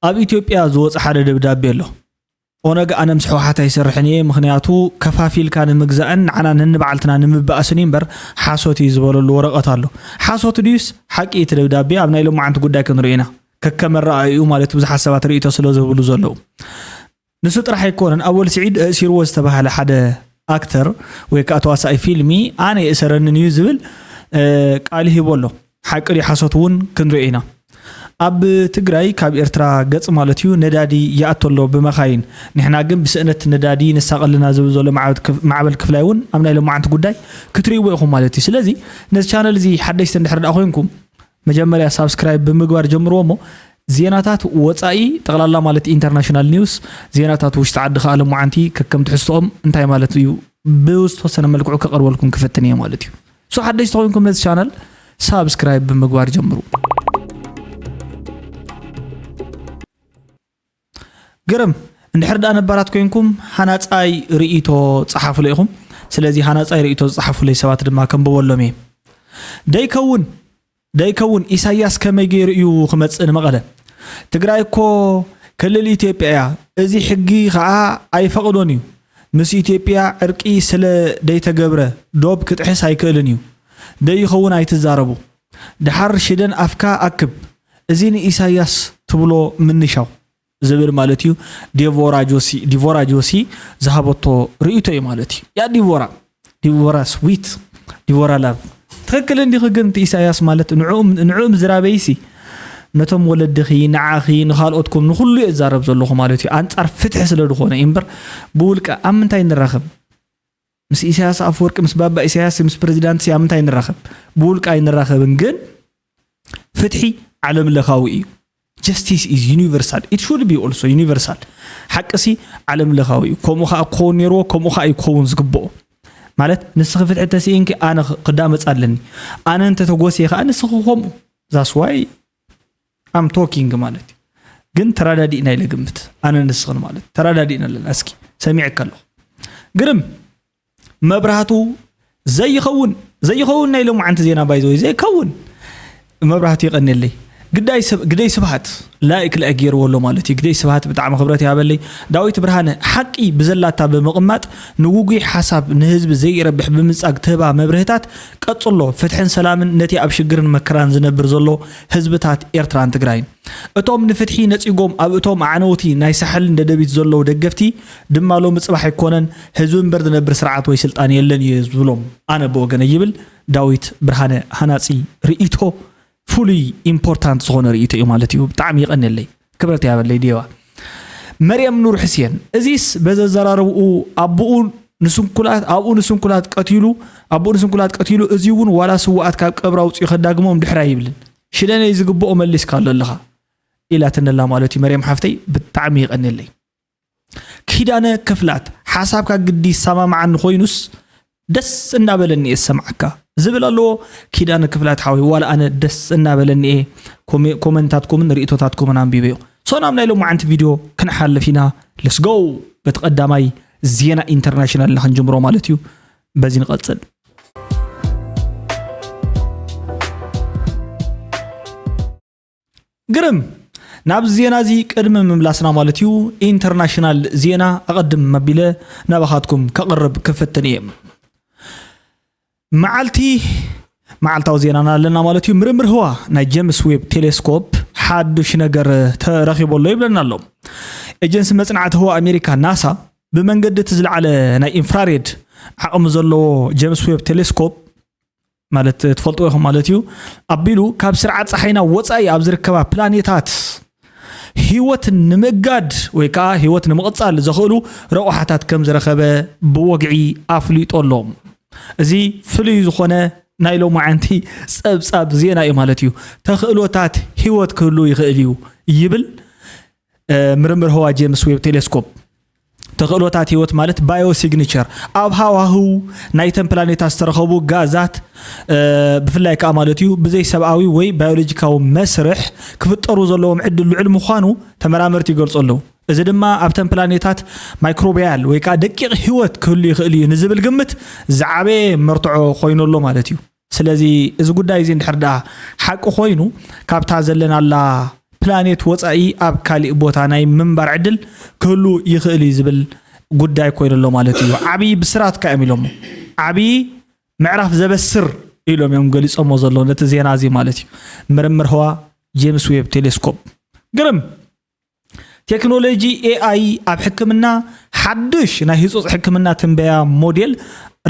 ኣብ ኢትዮጵያ ዝወፀ ሓደ ደብዳቤ ኣሎ። ኦነግ ኣነ ምስ ህወሓት ኣይሰርሕን እየ፣ ምኽንያቱ ከፋፊልካ ንምግዛእን ንዓና ነንባዕልትና ንምባእስን እዩ እምበር ሓሶት እዩ ዝበለሉ ወረቐት ኣሎ። ሓሶት ድዩስ ሓቂ? እቲ ደብዳቤ ኣብ ናይ ሎማዓንቲ ጉዳይ ክንርኢ ኢና። ከከመረኣእዩ ማለት ብዙሓት ሰባት ርእይቶ ስለ ዝህብሉ ዘለዉ። ንሱ ጥራሕ ኣይኮነን፣ ኣወል ስዒድ ኣእሲርዎ ዝተባህለ ሓደ ኣክተር ወይ ከዓ ተዋሳኢ ፊልሚ ኣነ የእሰረንን እዩ ዝብል ቃል ሂቦ ኣሎ። ሓቂ ድዩ ሓሶት እውን ክንርኢ ኢና። ኣብ ትግራይ ካብ ኤርትራ ገጽ ማለት እዩ ነዳዲ ይኣቱ ኣሎ ብመኻይን። ንሕና ግን ብስእነት ነዳዲ ንሳቐልና ዝብል ዘሎ ማዕበል ክፍ- ማዕበል ክፍላይ እውን ኣብ ናይ ሎማዓንቲ ጉዳይ ክትርእይዎ ኢኹም ማለት እዩ። ስለዚ ነዚ ቻነል እዚ ሓደሽቲ እንድሕር ደኣ ኮይንኩም መጀመርያ ሳብስክራይብ ብምግባር ጀምርዎ እሞ ዜናታት ወጻኢ ጠቕላላ ማለት ኢንተርናሽናል ኒውስ፣ ዜናታት ውሽጢ ዓዲ ከኣ ሎማዓንቲ ከከም ትሕዝቶኦም እንታይ ማለት እዩ ብዝተወሰነ መልክዑ ከቕርበልኩም ክፍትን እየ ማለት እዩ። ሶ ሓደሽቲ ኮይንኩም ነዚ ቻናል ሳብስክራይብ ብምግባር ጀምሩ። ግርም እንድሕር ደኣ ነባራት ኮይንኩም ሃናጻይ ርእይቶ ጸሓፉለ ኢኹም። ስለዚ ሃናጻይ ርእይቶ ዝጸሓፉለይ ሰባት ድማ ከንብበሎም እየ። ደይከውን ደይከውን ኢሳያስ ከመይ ገይሩ እዩ ክመጽእ ንመቐለ? ትግራይ እኮ ክልል ኢትዮጵያ እያ። እዚ ሕጊ ኸዓ ኣይፈቕዶን እዩ። ምስ ኢትዮጵያ ዕርቂ ስለ ደይተገብረ ዶብ ክጥሕስ ኣይክእልን እዩ። ደይኸውን ኣይትዛረቡ። ደሓር ሽደን ኣፍካ ኣክብ። እዚ ንኢሳያስ ትብሎ ምንሻው ዝብል ማለት እዩ። ዲቮራ ጆሲ ዲቮራ ጆሲ ዝሃበቶ ርእይቶ እዩ ማለት እዩ። ያ ዲቮራ ዲቮራ ስዊት ዲቮራ ላቭ ትኽክል እንዲኺ። ግን እቲ ኢሳያስ ማለት ንዕኡ ንዕኡ ምዝራበይሲ ነቶም ወለድኺ ንዓኺ ንኻልኦትኩም ንኹሉ እየ ዝዛረብ ዘለኹ ማለት እዩ። ኣንጻር ፍትሒ ስለ ዝኾነ እዩ እምበር ብውልቀ ኣብ ምንታይ ንራኸብ? ምስ ኢሳያስ ኣፈወርቂ ምስ ባባ ኢሳያስ ምስ ፕሬዚዳንት ሲ ኣብ ምንታይ ንራኸብ? ብውልቀ ኣይንራኸብን። ግን ፍትሒ ዓለም ለኻዊ እዩ። Justice is universal, it should be also universal. ሓቅሲ ዓለም ለኻዊ እዩ። ከምኡ ከዓ ክኸውን ነይርዎ፣ ከምኡ ከዓ እዩ ክኸውን ዝግብኦ። ማለት ንስኺ ፍትሒ ተስኢንኪ ኣነ ክዳመፅ ኣለኒ። ኣነ እንተተጎስየ ከዓ ንስኺ ከምኡ። That's why I'm talking ማለት እዩ። ግን ተረዳዲእና ኢለ ግምት ኣነ ንስኽን ማለት ተረዳዲእና ኣለና። እስኪ ሰሚዐካ ኣለኹ። ግርም መብራህቱ ዘይኸውን ዘይኸውን ናይ ሎማዓንቲ ዜና ባይዘወይ ዘይከውን። መብራህቱ ይቐንየለይ። ግዳይ ሰብ ግደይ ስብሃት ላይክ ላይክ ገይርዎ ኣሎ ማለት እዩ። ግደይ ስብሃት ብጣዕሚ ክብረት ያበለይ። ዳዊት ብርሃነ ሓቂ ብዘላታ ብምቕማጥ ንውጉይ ሓሳብ ንህዝቢ ዘይረብሕ ብምንጻግ ትህባ መብርህታት ቀጽሎ። ፍትሕን ሰላምን ነቲ ኣብ ሽግርን መከራን ዝነብር ዘሎ ህዝብታት ኤርትራን ትግራይን። እቶም ንፍትሒ ነጺጎም ኣብ እቶም ኣዕነውቲ ናይ ሳሕልን ደደቢት ዘለዉ ደገፍቲ ድማ ሎሚ ጽባሕ ኣይኮነን ህዝቢ እምበር ዝነብር ስርዓት ወይ ስልጣን የለን እየ ዝብሎም ኣነ ብወገነ ይብል ዳዊት ብርሃነ ሃናጺ ርእይቶ ፍሉይ ኢምፖርታንት ዝኾነ ርእይቶ እዩ ማለት እዩ። ብጣዕሚ ይቐንየለይ ክብረት ያበለይ ዲዋ መርየም ኑር ሕስየን እዚስ በዘዘራረብኡ ኣቦኡ ንስንኩላት ኣብኡ ንስንኩላት ቀቲሉ ኣብኡ ንስንኩላት ቀቲሉ እዚ እውን ዋላ ስውኣት ካብ ቀብሪ ኣውፅኡ ከዳግሞም ድሕር ኣይብልን። ሽደነይ ዝግብኦ መሊስካ ኣሎ ኣለኻ ኢላትነላ ማለት እዩ። መርየም ሓፍተይ ብጣዕሚ ይቐንየለይ። ኪዳነ ክፍላት ሓሳብካ ግዲ ይሰማማዓኒ ኮይኑስ ደስ እናበለኒ እየ ዝሰምዓካ ዝብል ኣለዎ። ኪዳነ ክፍላት ሓወይ ዋላ ኣነ ደስ እናበለኒ እየ ኮሜ- ኮመንታትኩምን ርእቶታትኩምን ኣንቢበዮ። ሶ ናብ ናይ ሎማዓንቲ ቪድዮ ክንሓልፍ ኢና። ለስጎ በቲ ቀዳማይ ዜና ኢንተርናሽናል ኢና ክንጅምሮ ማለት እዩ። በዚ ንቐጽል። ግርም ናብ ዜና እዚ ቅድሚ ምምላስና ማለት እዩ ኢንተርናሽናል ዜና ኣቐድም መቢለ ናባኻትኩም ከቕርብ ክፍትን እየ። መዓልቲ መዓልታዊ ዜናና ኣለና ማለት እዩ። ምርምር ህዋ ናይ ጀምስ ዌብ ቴሌስኮፕ ሓዱሽ ነገር ተረኺቡ ኣሎ ይብለና ኣሎ። ኤጀንሲ መጽናዕቲ ህዋ ኣሜሪካ ናሳ ብመንገዲ እቲ ዝለዓለ ናይ ኢንፍራሬድ ዓቕሚ ዘለዎ ጀምስ ዌብ ቴሌስኮፕ ማለት ትፈልጥዎ ኢኹም ማለት እዩ ኣቢሉ ካብ ስርዓት ፀሓይና ወፃኢ ኣብ ዝርከባ ፕላኔታት ህይወት ንምእጋድ ወይ ከዓ ህይወት ንምቕፃል ዘኽእሉ ረቑሓታት ከም ዝረኸበ ብወግዒ ኣፍሊጦ ኣሎ። እዚ ፍሉይ ዝኾነ ናይ ሎማዓንቲ ፀብፃብ ዜና እዩ ማለት እዩ። ተኽእሎታት ህይወት ክህሉ ይኽእል እዩ ይብል ምርምር ህዋ ጄምስ ዌብ ቴሌስኮፕ። ተኽእሎታት ህይወት ማለት ባዮ ሲግኒቸር ኣብ ሃዋህው ናይተን ፕላኔታት ዝተረኸቡ ጋዛት ብፍላይ ከዓ ማለት እዩ ብዘይ ሰብኣዊ ወይ ባዮሎጂካዊ መስርሕ ክፍጠሩ ዘለዎም ዕድል ልዑል ምዃኑ ተመራመርቲ ይገልፁ ኣለዉ። እዚ ድማ ኣብተን ፕላኔታት ማይክሮቢያል ወይ ከዓ ደቂቕ ህይወት ክህሉ ይኽእል እዩ ንዝብል ግምት ዝዓበየ መርትዖ ኮይኑ ኣሎ ማለት እዩ። ስለዚ እዚ ጉዳይ እዚ እንድሕር ደኣ ሓቂ ኮይኑ ካብታ ዘለናላ ፕላኔት ወፃኢ ኣብ ካሊእ ቦታ ናይ ምንባር ዕድል ክህሉ ይኽእል እዩ ዝብል ጉዳይ ኮይኑ ኣሎ ማለት እዩ። ዓብዪ ብስራት ከ እዮም ኢሎሞ። ዓብዪ ምዕራፍ ዘበስር ኢሎም እዮም ገሊፆሞ ዘሎ ነቲ ዜና እዚ ማለት እዩ። ምርምር ህዋ ጄምስ ዌብ ቴሌስኮፕ። ግርም። ቴክኖሎጂ ኤኣይ ኣብ ሕክምና ሓድሽ ናይ ህፁፅ ሕክምና ትንበያ ሞዴል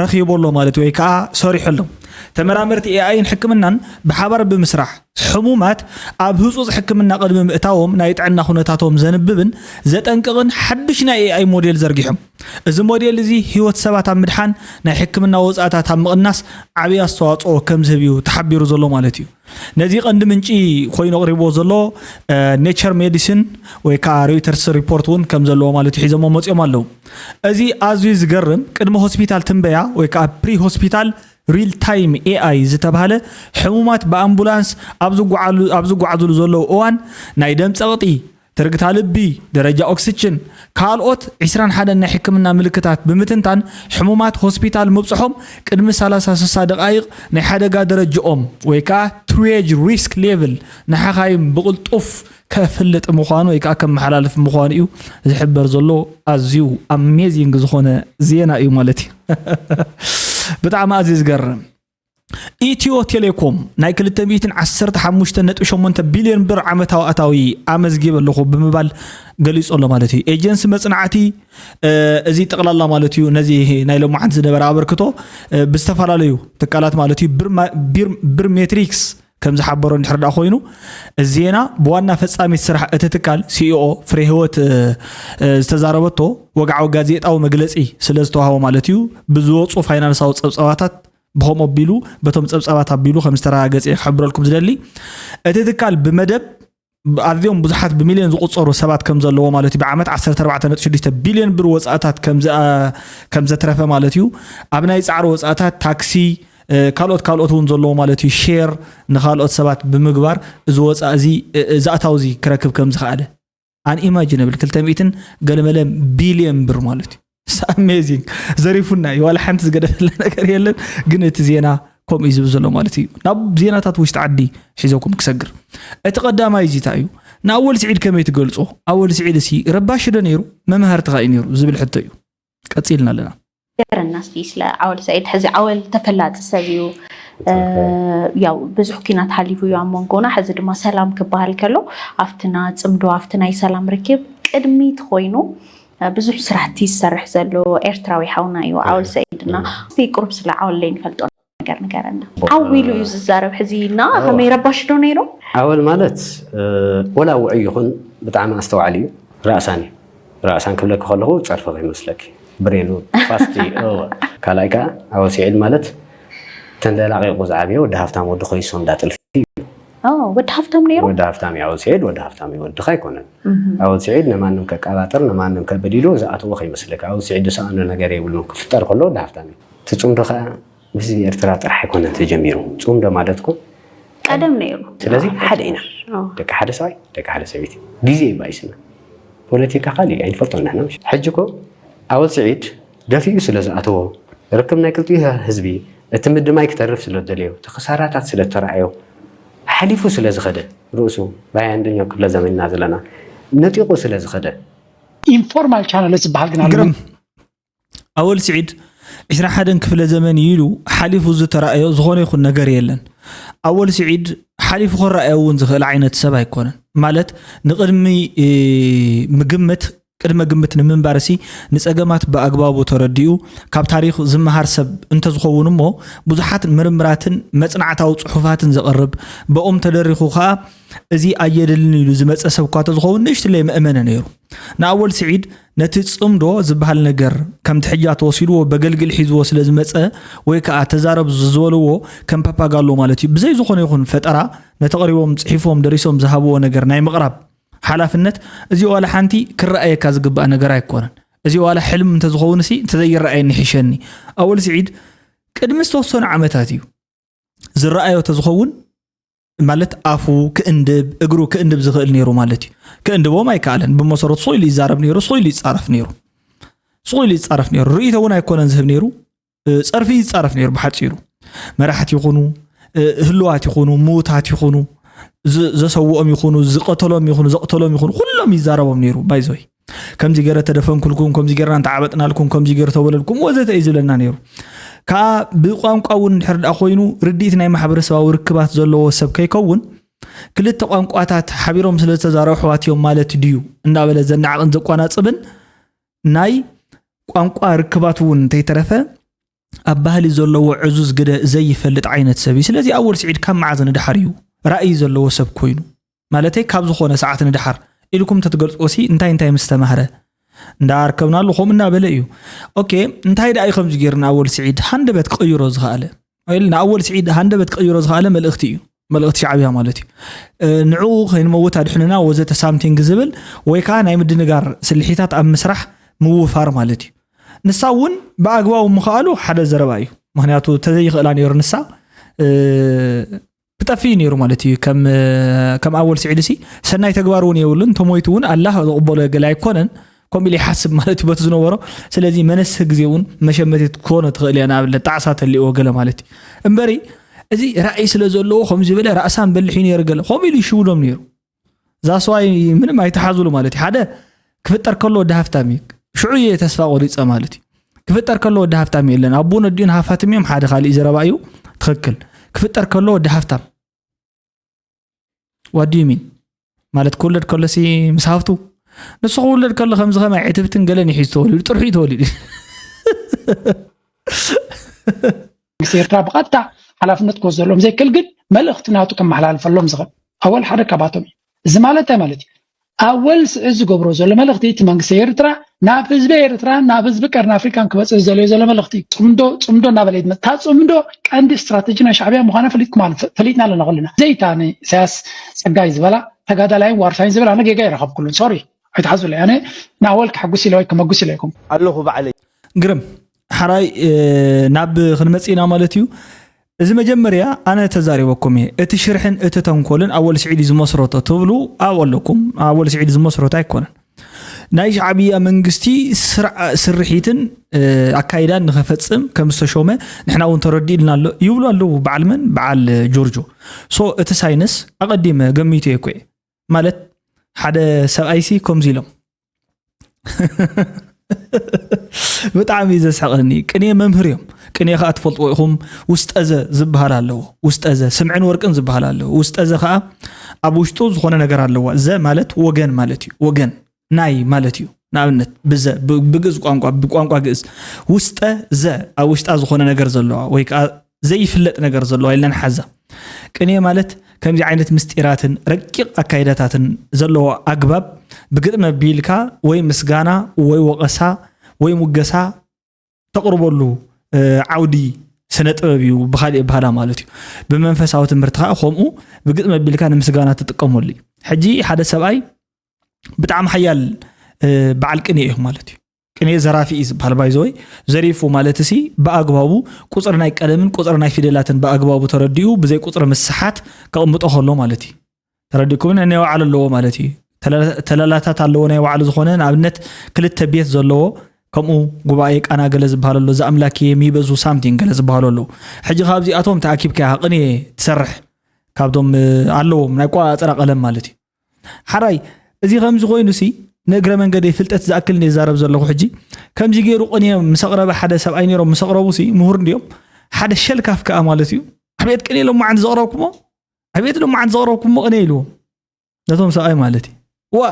ረኺቡ ኣሎ ማለት እዩ፣ ወይ ከዓ ሰሪሑ ኣሎ። ተመራመርቲ ኤኣይን ሕክምናን ብሓባር ብምስራሕ ሕሙማት ኣብ ህፁፅ ሕክምና ቅድሚ ምእታዎም ናይ ጥዕና ኩነታቶም ዘንብብን ዘጠንቅቕን ሓድሽ ናይ ኤኣይ ሞዴል ዘርጊሖም። እዚ ሞዴል እዚ ህይወት ሰባት ኣብ ምድሓን ናይ ሕክምና ወፃእታት ኣብ ምቕናስ ዓብዪ ኣስተዋፅኦ ከም ዝህብ እዩ ተሓቢሩ ዘሎ ማለት እዩ። ነዚ ቀንዲ ምንጪ ኮይኑ ኣቕሪብዎ ዘሎ ኔቸር ሜዲሲን ወይ ከዓ ሮይተርስ ሪፖርት እውን ከም ዘለዎ ማለት እዩ ሒዞሞ መፂኦም ኣለዉ። እዚ ኣዝዩ ዝገርም ቅድሚ ሆስፒታል ትንበያ ወይ ከዓ ፕሪ ሆስፒታል ሪል ታይም ኤኣይ ዝተባህለ ሕሙማት ብኣምቡላንስ ኣብ ዝጓዓሉ- ኣብ ዝጓዓዙሉ ዘለዉ እዋን ናይ ደም ፀቕጢ፣ ትርግታ ልቢ፣ ደረጃ ኦክስጅን፣ ካልኦት ዕስራን ሓደን ናይ ሕክምና ምልክታት ብምትንታን ሕሙማት ሆስፒታል ምብፅሖም ቅድሚ ሰላሳ ስሳ ደቃይቕ ናይ ሓደጋ ደረጃኦም ወይ ከዓ ትሪየጅ ሪስክ ሌቭል ንሓኻይም ብቕልጡፍ ከፍልጥ ምዃኑ ወይ ከዓ ከመሓላልፍ ምዃኑ እዩ ዝሕበር ዘሎ። ኣዝዩ ኣሜዚንግ ዝኾነ ዜና እዩ ማለት እዩ። ብጣዕሚ ኣዝዩ ዝገርም። ኢትዮ ቴሌኮም ናይ ክልተ ሚእትን ዓሰርተ ሓሙሽተ ነጥቢ ሸሞንተ ቢልዮን ብር ዓመታዊ ኣታዊ ኣመዝጊበ ኣለኹ ብምባል ገሊጹ ኣሎ ማለት እዩ። ኤጀንሲ መጽናዕቲ እዚ ጠቕላላ ማለት እዩ ነዚ ናይ ሎማዓንቲ ዝነበረ ኣበርክቶ ብዝተፈላለዩ ትካላት ማለት እዩ ብር ሜትሪክስ ከም ዝሓበሮ እንድሕር ደኣ ኮይኑ፣ እዚ ዜና ብዋና ፈጻሚት ስራሕ እቲ ትካል ሲኢኦ ፍሬህይወት ዝተዛረበቶ ወግዓዊ ጋዜጣዊ መግለጺ ስለ ዝተዋህቦ ማለት እዩ ብዝወፁ ፋይናንሳዊ ጸብጸባታት ብኸምኡ ኣቢሉ በቶም ጸብጻባት ኣቢሉ ከም ዝተረጋገጸ ክሕብረልኩም ዝደሊ። እቲ ትካል ብመደብ ኣዝዮም ብዙሓት ብሚልዮን ዝቑጸሩ ሰባት ከም ዘለዎ ማለት እዩ ብዓመት ዓሰርተ ኣርባዕተ ነጥቢ ሽዱሽተ ቢልዮን ብር ወጻእታት ከም ዘትረፈ ማለት እዩ። ኣብ ናይ ጻዕሪ ወጻእታት ታክሲ፣ ካልኦት ካልኦት እውን ዘለዎ ማለት እዩ ሼር ንካልኦት ሰባት ብምግባር እዚ ወፃእ እዚ እዚ ኣታው እዚ ክረክብ ከም ዝኸኣለ ኣን ኢማጂነብል ክልተ ሚእትን ገለመለ ቢልዮን ብር ማለት እዩ። ኣሜዚንግ። ዘሪፉና እዩ። ዋላ ሓንቲ ዝገደፈለ ነገር የለን። ግን እቲ ዜና ከምኡ እዩ ዝብል ዘሎ ማለት እዩ። ናብ ዜናታት ውሽጢ ዓዲ ሒዘኩም ክሰግር። እቲ ቀዳማይ እዚ እንታይ እዩ? ንኣወል ስዒድ ከመይ ትገልጾ? ኣወል ስዒድ እሲ ረባሺ ዶ ነይሩ? መምሃርትኻ እዩ ነይሩ ዝብል ሕቶ እዩ። ቀጺልና ኣለና። ገረና እስቲ ስለ ዓወል ሰዒድ። ሕዚ ዓወል ተፈላጢ ሰብ እዩ። ያው ብዙሕ ኲናት ሓሊፉ እዩ ኣብ መንጎና። ሕዚ ድማ ሰላም ክበሃል ከሎ ኣብቲ ና ፅምዶ ኣብቲ ናይ ሰላም ርክብ ቅድሚት ኮይኑ ብዙሕ ስራሕቲ ዝሰርሕ ዘሎ ኤርትራዊ ሓውና እዩ ዓወል ሰዒድ። እና እስቲ ቁሩብ ስለ ዓወል ለይንፈልጦ ነገር ንገረና። ዓው ኢሉ እዩ ዝዛረብ ሕዚ እና ከመይ ረባሽ ዶ ነይሩ? ዓወል ማለት ወላ ውዑይ ይኹን ብጣዕሚ ኣስተውዓሊ እዩ። ራእሳን እዩ። ራእሳን ክብለኪ ከለኹ ጸርፊ ከይመስለኪ ብሬኑ ፋስት እዩ። እወ። ካልኣይ ከዓ ዓወል ስዒድ ማለት ተንደላቂቁ ዝዓበየ ወዲ ሃፍታም ወዲ ኮይሶ እንዳ ጥልፊ እዩ። ኦ፣ ወዲ ሃፍታም ነይሩ? ወዲ ሃፍታም እዩ ዓወል ስዒድ፣ ወዲ ሃፍታም እዩ፣ ወድኻ ኣይኮነን። ዓወል ስዒድ ንማንም ከቀባጥር ንማንም ከበዲሉ ዝኣተዎ ከይመስለኪ። ዓወል ስዒድ ዝሰኣኖ ነገር የብሉን፣ ክፍጠር ከሎ ወዲ ሃፍታም እዩ። እቲ ጽምዶ ከዓ ምስ ህዝቢ ኤርትራ ጥራሕ ኣይኮነን ተጀሚሩ። ጽምዶ ማለት እኮ ቀደም ነይሩ። ስለዚ ሓደ ኢና። ደቂ ሓደ ሰብኣይ፣ ደቂ ሓደ ሰበይቲ። ግዜ እዩ ባይስና። ፖለቲካ ካሊእ ኣይንፈልጦን ንሕና። ሕጂ እኮ ኣወል ስዒድ ደፊኡ ስለ ዝኣተዎ፣ ርክብ ናይ ክልቲኡ ህዝቢ እቲ ምድማይ ክተርፍ ስለ ዝደለዮ፣ እቲ ክሳራታት ስለ ዝተረኣዮ፣ ሓሊፉ ስለ ዝኸደ፣ ርእሱ ብሃያ ኣንደኛው ክፍለ ዘመን ኢና ዘለና፣ ነጢቑ ስለ ዝኸደ፣ ኢንፎርማል ቻነልስ ዝበሃል ግን ኣሎ። ግርም። ኣወል ስዒድ ዕስራን ሓደን ክፍለ ዘመን እዩ ኢሉ ሓሊፉ ዝተራእዮ ዝኾነ ይኹን ነገር የለን። ኣወል ስዒድ ሓሊፉ ክረኣዮ እውን ዝኽእል ዓይነት ሰብ ኣይኮነን። ማለት ንቕድሚ ምግምት ቅድመ ግምት ንምንባርሲ ንፀገማት ብኣግባቡ ተረዲኡ ካብ ታሪኽ ዝመሃር ሰብ እንተዝኸውን እሞ ብዙሓት ምርምራትን መፅናዕታዊ ፅሑፋትን ዘቕርብ ብኦም ተደሪኹ ከዓ እዚ ኣየድልን ኢሉ ዝመፀ ሰብ እኳ ተዝኸውን ንእሽትለይ መእመነ ነይሩ። ንኣወል ስዒድ ነቲ ጽምዶ ዝበሃል ነገር ከምቲ ሕጃ ተወሲድዎ በገልግል ሒዝዎ ስለ ዝመጸ ወይ ከኣ ተዛረብ ዝበልዎ ከም ፓፓጋሎ ማለት እዩ ብዘይ ዝኾነ ይኹን ፈጠራ ነቲ ቀሪቦም ጽሒፎም ደሪሶም ዝሃብዎ ነገር ናይ ምቕራብ ሓላፍነት እዚ ዋላ ሓንቲ ክረኣየካ ዝግባእ ነገር ኣይኮነን። እዚ ዋላ ሕልም እንተዝኸውን ሲ እንተዘይረኣየኒ ይሕሸኒ። ኣወል ስዒድ ቅድሚ ዝተወሰኑ ዓመታት እዩ ዝረኣዮ ተዝኸውን ማለት ኣፉ ክእንድብ እግሩ ክእንድብ ዝኽእል ነይሩ ማለት እዩ። ክእንድቦም ኣይከኣለን። ብመሰረቱ ስቕ ኢሉ ይዛረብ ነይሩ፣ ስቕ ኢሉ ይጻረፍ ነይሩ። ስቕ ኢሉ ይጻረፍ ነይሩ። ርእይቶ እውን ኣይኮነን ዝህብ ነይሩ። ጸርፊ ይጻረፍ ነይሩ ብሓጺሩ። መራሕቲ ይኹኑ፣ ህልዋት ይኹኑ፣ ምዉታት ይኹኑ፣ ዘሰውኦም ይኹኑ፣ ዝቐተሎም ይኹኑ፣ ዘቕተሎም ይኹኑ፣ ኩሎም ይዛረቦም ነይሩ። ባይዞይ ከምዚ ገረ ተደፈንኩልኩም፣ ከምዚ ገርና እንተዓበጥናልኩም፣ ከምዚ ገር ተበለልኩም ወዘተ እዩ ዝብለና ነይሩ። ከዓ ብቋንቋ እውን እንድሕር ደኣ ኮይኑ ርድኢት ናይ ማሕበረሰባዊ ርክባት ዘለዎ ሰብ ከይከውን ክልተ ቋንቋታት ሓቢሮም ስለ ዝተዛረቡ ኣሕዋት እዮም ማለት ድዩ እንዳበለ ዘናዕቕን ዘቋናጽብን ናይ ቋንቋ ርክባት እውን እንተይተረፈ ኣብ ባህሊ ዘለዎ ዕዙዝ ግደ ዘይፈልጥ ዓይነት ሰብ እዩ። ስለዚ ኣወል ስዒድ ካብ መዓዝ ንድሓር እዩ ራእይ ዘለዎ ሰብ ኮይኑ? ማለተይ ካብ ዝኾነ ሰዓት ንድሓር ኢልኩም ተትገልጽዎ ሲ እንታይ እንታይ ምስ ተማህረ? እንዳኣርከብናሉ ከምኡ እናበለ እዩ። ኦኬ፣ እንታይ ደኣ እዩ ከምዚ ገይሩ ንኣወል ስዒድ ሃንደበት ክቕይሮ ዝኸኣለ? ወይ ንኣወል ስዒድ ሃንደበት ክቕይሮ ዝኸኣለ መልእኽቲ እዩ። መልእኽቲ ሻዕብያ ማለት እዩ። ንዕኡ ከይንመውት ኣድሕንና ወዘተ ሳምቲንግ ዝብል ወይ ከዓ ናይ ምድንጋር ስልሒታት ኣብ ምስራሕ ምውፋር ማለት እዩ። ንሳ እውን ብኣግባቡ ምኽኣሉ ሓደ ዘረባ እዩ። ምክንያቱ ተዘይኽእላ ነይሩ ንሳ ክጠፍእ እዩ ነይሩ ማለት እዩ። ከም ኣወል ስዒድ ሲ ሰናይ ተግባር እውን የብሉን፣ ተሞይቱ እውን ኣላህ ዝቕበሎ ገለ ኣይኮነን። ከምኡ ኢለ ይሓስብ ማለት እዩ በቲ ዝነበሮ። ስለዚ መነስህ ግዜ እውን መሸመቲት ክኾኖ ትኽእል እያ። ንኣብነት ጣዕሳ ተልእዎ ገለ ማለት እዩ እምበሪ እዚ ራእይ ስለ ዘለዎ ከምዚ በለ ራእሳን በልሕ እዩ ነይሩ ገለ ከምኡ ኢሉ ይሽውዶም ነይሩ። ዛስዋይ ምንም ኣይተሓዙሉ ማለት እዩ። ሓደ ክፍጠር ከሎ ወዲ ሃፍታም እዩ። ሽዑ እየ ተስፋ ቆሪፀ ማለት እዩ። ክፍጠር ከሎ ወዲ ሃፍታም የለን። ኣቦን ኣዲኡን ሃፋትም እዮም። ሓደ ካሊእ ዘረባ እዩ። ትኽክል። ክፍጠር ከሎ ወዲ ሃፍታም ዋት ዩ ሚን ማለት ክውለድ ከሎ ሲ ምስ ሃፍቱ ንሱ ክውለድ ከሎ ከምዚ ከማይ ዕትብትን ገለን ይሒዝ ተወሊዱ ጥርሑ እዩ ተወሊዱ። መንግስቲ ኤርትራ ብቐጥታ ሓላፍነት ክወስደሎም ዘይክእል ግን መልእኽቲ ናቱ ከመሓላልፈሎም ዝኽእል ኣወል ሓደ ካባቶም እዩ። እዚ ማለት እንታይ ማለት እዩ? ኣወል ስዒድ ዝገብሮ ዘሎ መልእኽቲ እቲ መንግስቲ ኤርትራ ናብ ህዝቢ ኤርትራን ናብ ህዝቢ ቀርኒ ኣፍሪካን ክበፅሕ ዝደለዮ ዘሎ መልእኽቲ እዩ። ፅምዶ ፅምዶ እናበለ እዩ ዝመፅእ። እታ ፅምዶ ቀንዲ ስትራተጂ ናይ ሻዕብያ ምዃና ፈሊጥኩም ኣሎ፣ ፈሊጥና ኣለና ኩልና። ዘይታ ንኢሳያስ ፀጋይ ዝበላ ተጋዳላይን ዋርሳይን ዝብል ኣነ ጌጋ ይረኸብኩሉን ሶሪ ኣይትሓዙለይ። ኣነ ንኣወል ከሐጉስ ኢለ ወይ ከመጉስ ኢለ ኣይኮንኩ። ኣለኹ ባዕለይ። ግርም ሓራይ ናብ ክንመጽእ ኢና ማለት እዩ። እዚ መጀመርያ ኣነ ተዛሪበኩም እየ። እቲ ሽርሕን እቲ ተንኮልን ኣወል ስዒድ እዩ ዝመስረቶ ትብሉ ኣብኡ ኣለኩም። ኣወል ስዒድ ዝመስረቶ ኣይኮነን። ናይ ሻዕብያ መንግስቲ ስርዓ- ስርሒትን ኣካይዳን ንኸፈጽም ከም ዝተሾመ ንሕና እውን ተረዲእልና ኣሎ ይብሉ ኣለዉ። በዓል መን? በዓል ጆርጆ። ሶ እቲ ሳይንስ ኣቐዲመ ገሚቱ እየ እኮ እየ። ማለት ሓደ ሰብኣይሲ ከምዚ ኢሎም ብጣዕሚ እዩ ዘስሕቐኒ። ቅኔ መምህር እዮም። ቅኔ ከዓ ትፈልጥዎ ኢኹም። ውስጠዘ ዝበሃል ኣለዎ። ውስጠዘ ስምዕን ወርቅን ዝበሃል ኣለዎ። ውስጠዘ ከዓ ኣብ ውሽጡ ዝኾነ ነገር ኣለዋ። ዘ ማለት ወገን ማለት እዩ። ወገን ናይ ማለት እዩ። ንኣብነት ብዘ ብ- ብግእዝ ቋንቋ ብቋንቋ ግእዝ ውስጠ ዘ ኣብ ውሽጣ ዝኾነ ነገር ዘለዋ ወይ ከዓ ዘይፍለጥ ነገር ዘለዋ ኢልና ንሓዛ። ቅኔ ማለት ከምዚ ዓይነት ምስጢራትን ረቂቕ ኣካይዳታትን ዘለዎ ኣግባብ ብግጥሚ ኣቢልካ ወይ ምስጋና ወይ ወቐሳ ወይ ሙገሳ ተቕርበሉ ዓውዲ ስነ ጥበብ እዩ። ብኻሊእ ኣበሃህላ ማለት እዩ። ብመንፈሳዊ ትምህርቲ ከዓ ከምኡ ብግጥሚ ኣቢልካ ንምስጋና ትጥቀመሉ እዩ። ሕጂ ሓደ ሰብኣይ ብጣዕሚ ሓያል በዓል ቅኔ እዩ ማለት እዩ። ቅኔ ዘራፊ እዩ ዝበሃል ባይዘወይ ዘሪፉ ማለት ሲ ብኣግባቡ ቁፅሪ ናይ ቀለምን ቁፅሪ ናይ ፊደላትን ብኣግባቡ ተረዲኡ ብዘይ ቁፅሪ ምስሓት ከቕምጦ ከሎ ማለት እዩ። ተረዲእኩምን ናይ ባዕሉ ኣለዎ ማለት እዩ። ተላላታት ኣለዎ ናይ ባዕሉ ዝኾነ ንኣብነት ክልተ ቤት ዘለዎ ከምኡ ጉባኤ ቃና ገለ ዝበሃል ኣሎ። ዘኣምላክ የሚበዙ ሳምቲንግ ገለ ዝበሃሉ ኣለዉ። ሕጂ ካብዚኣቶም ተኣኪብካ ቅኔ ትሰርሕ ካብቶም ኣለዎም ናይ ቆፃፅራ ቀለም ማለት እዩ። ሓራይ እዚ ከምዚ ኮይኑ ሲ ንእግረ መንገደይ ፍልጠት ዝኣክል እየ ዝዛረብ ዘለኹ። ሕጂ ከምዚ ገይሩ ቅኔ ምስ ኣቕረበ ሓደ ሰብኣይ ነይሮም ምስ ኣቕረቡ ሲ ምሁር እንዲዮም ሓደ ሸልካፍ ከኣ ማለት እዩ። ኣቤት ቅኔ ሎማዓንቲ ዘቕረብኩሞ ኣቤት ሎማዓንቲ ዘቕረብኩሞ ቅኔ ኢልዎም ነቶም ሰብኣይ ማለት እዩ። ዋ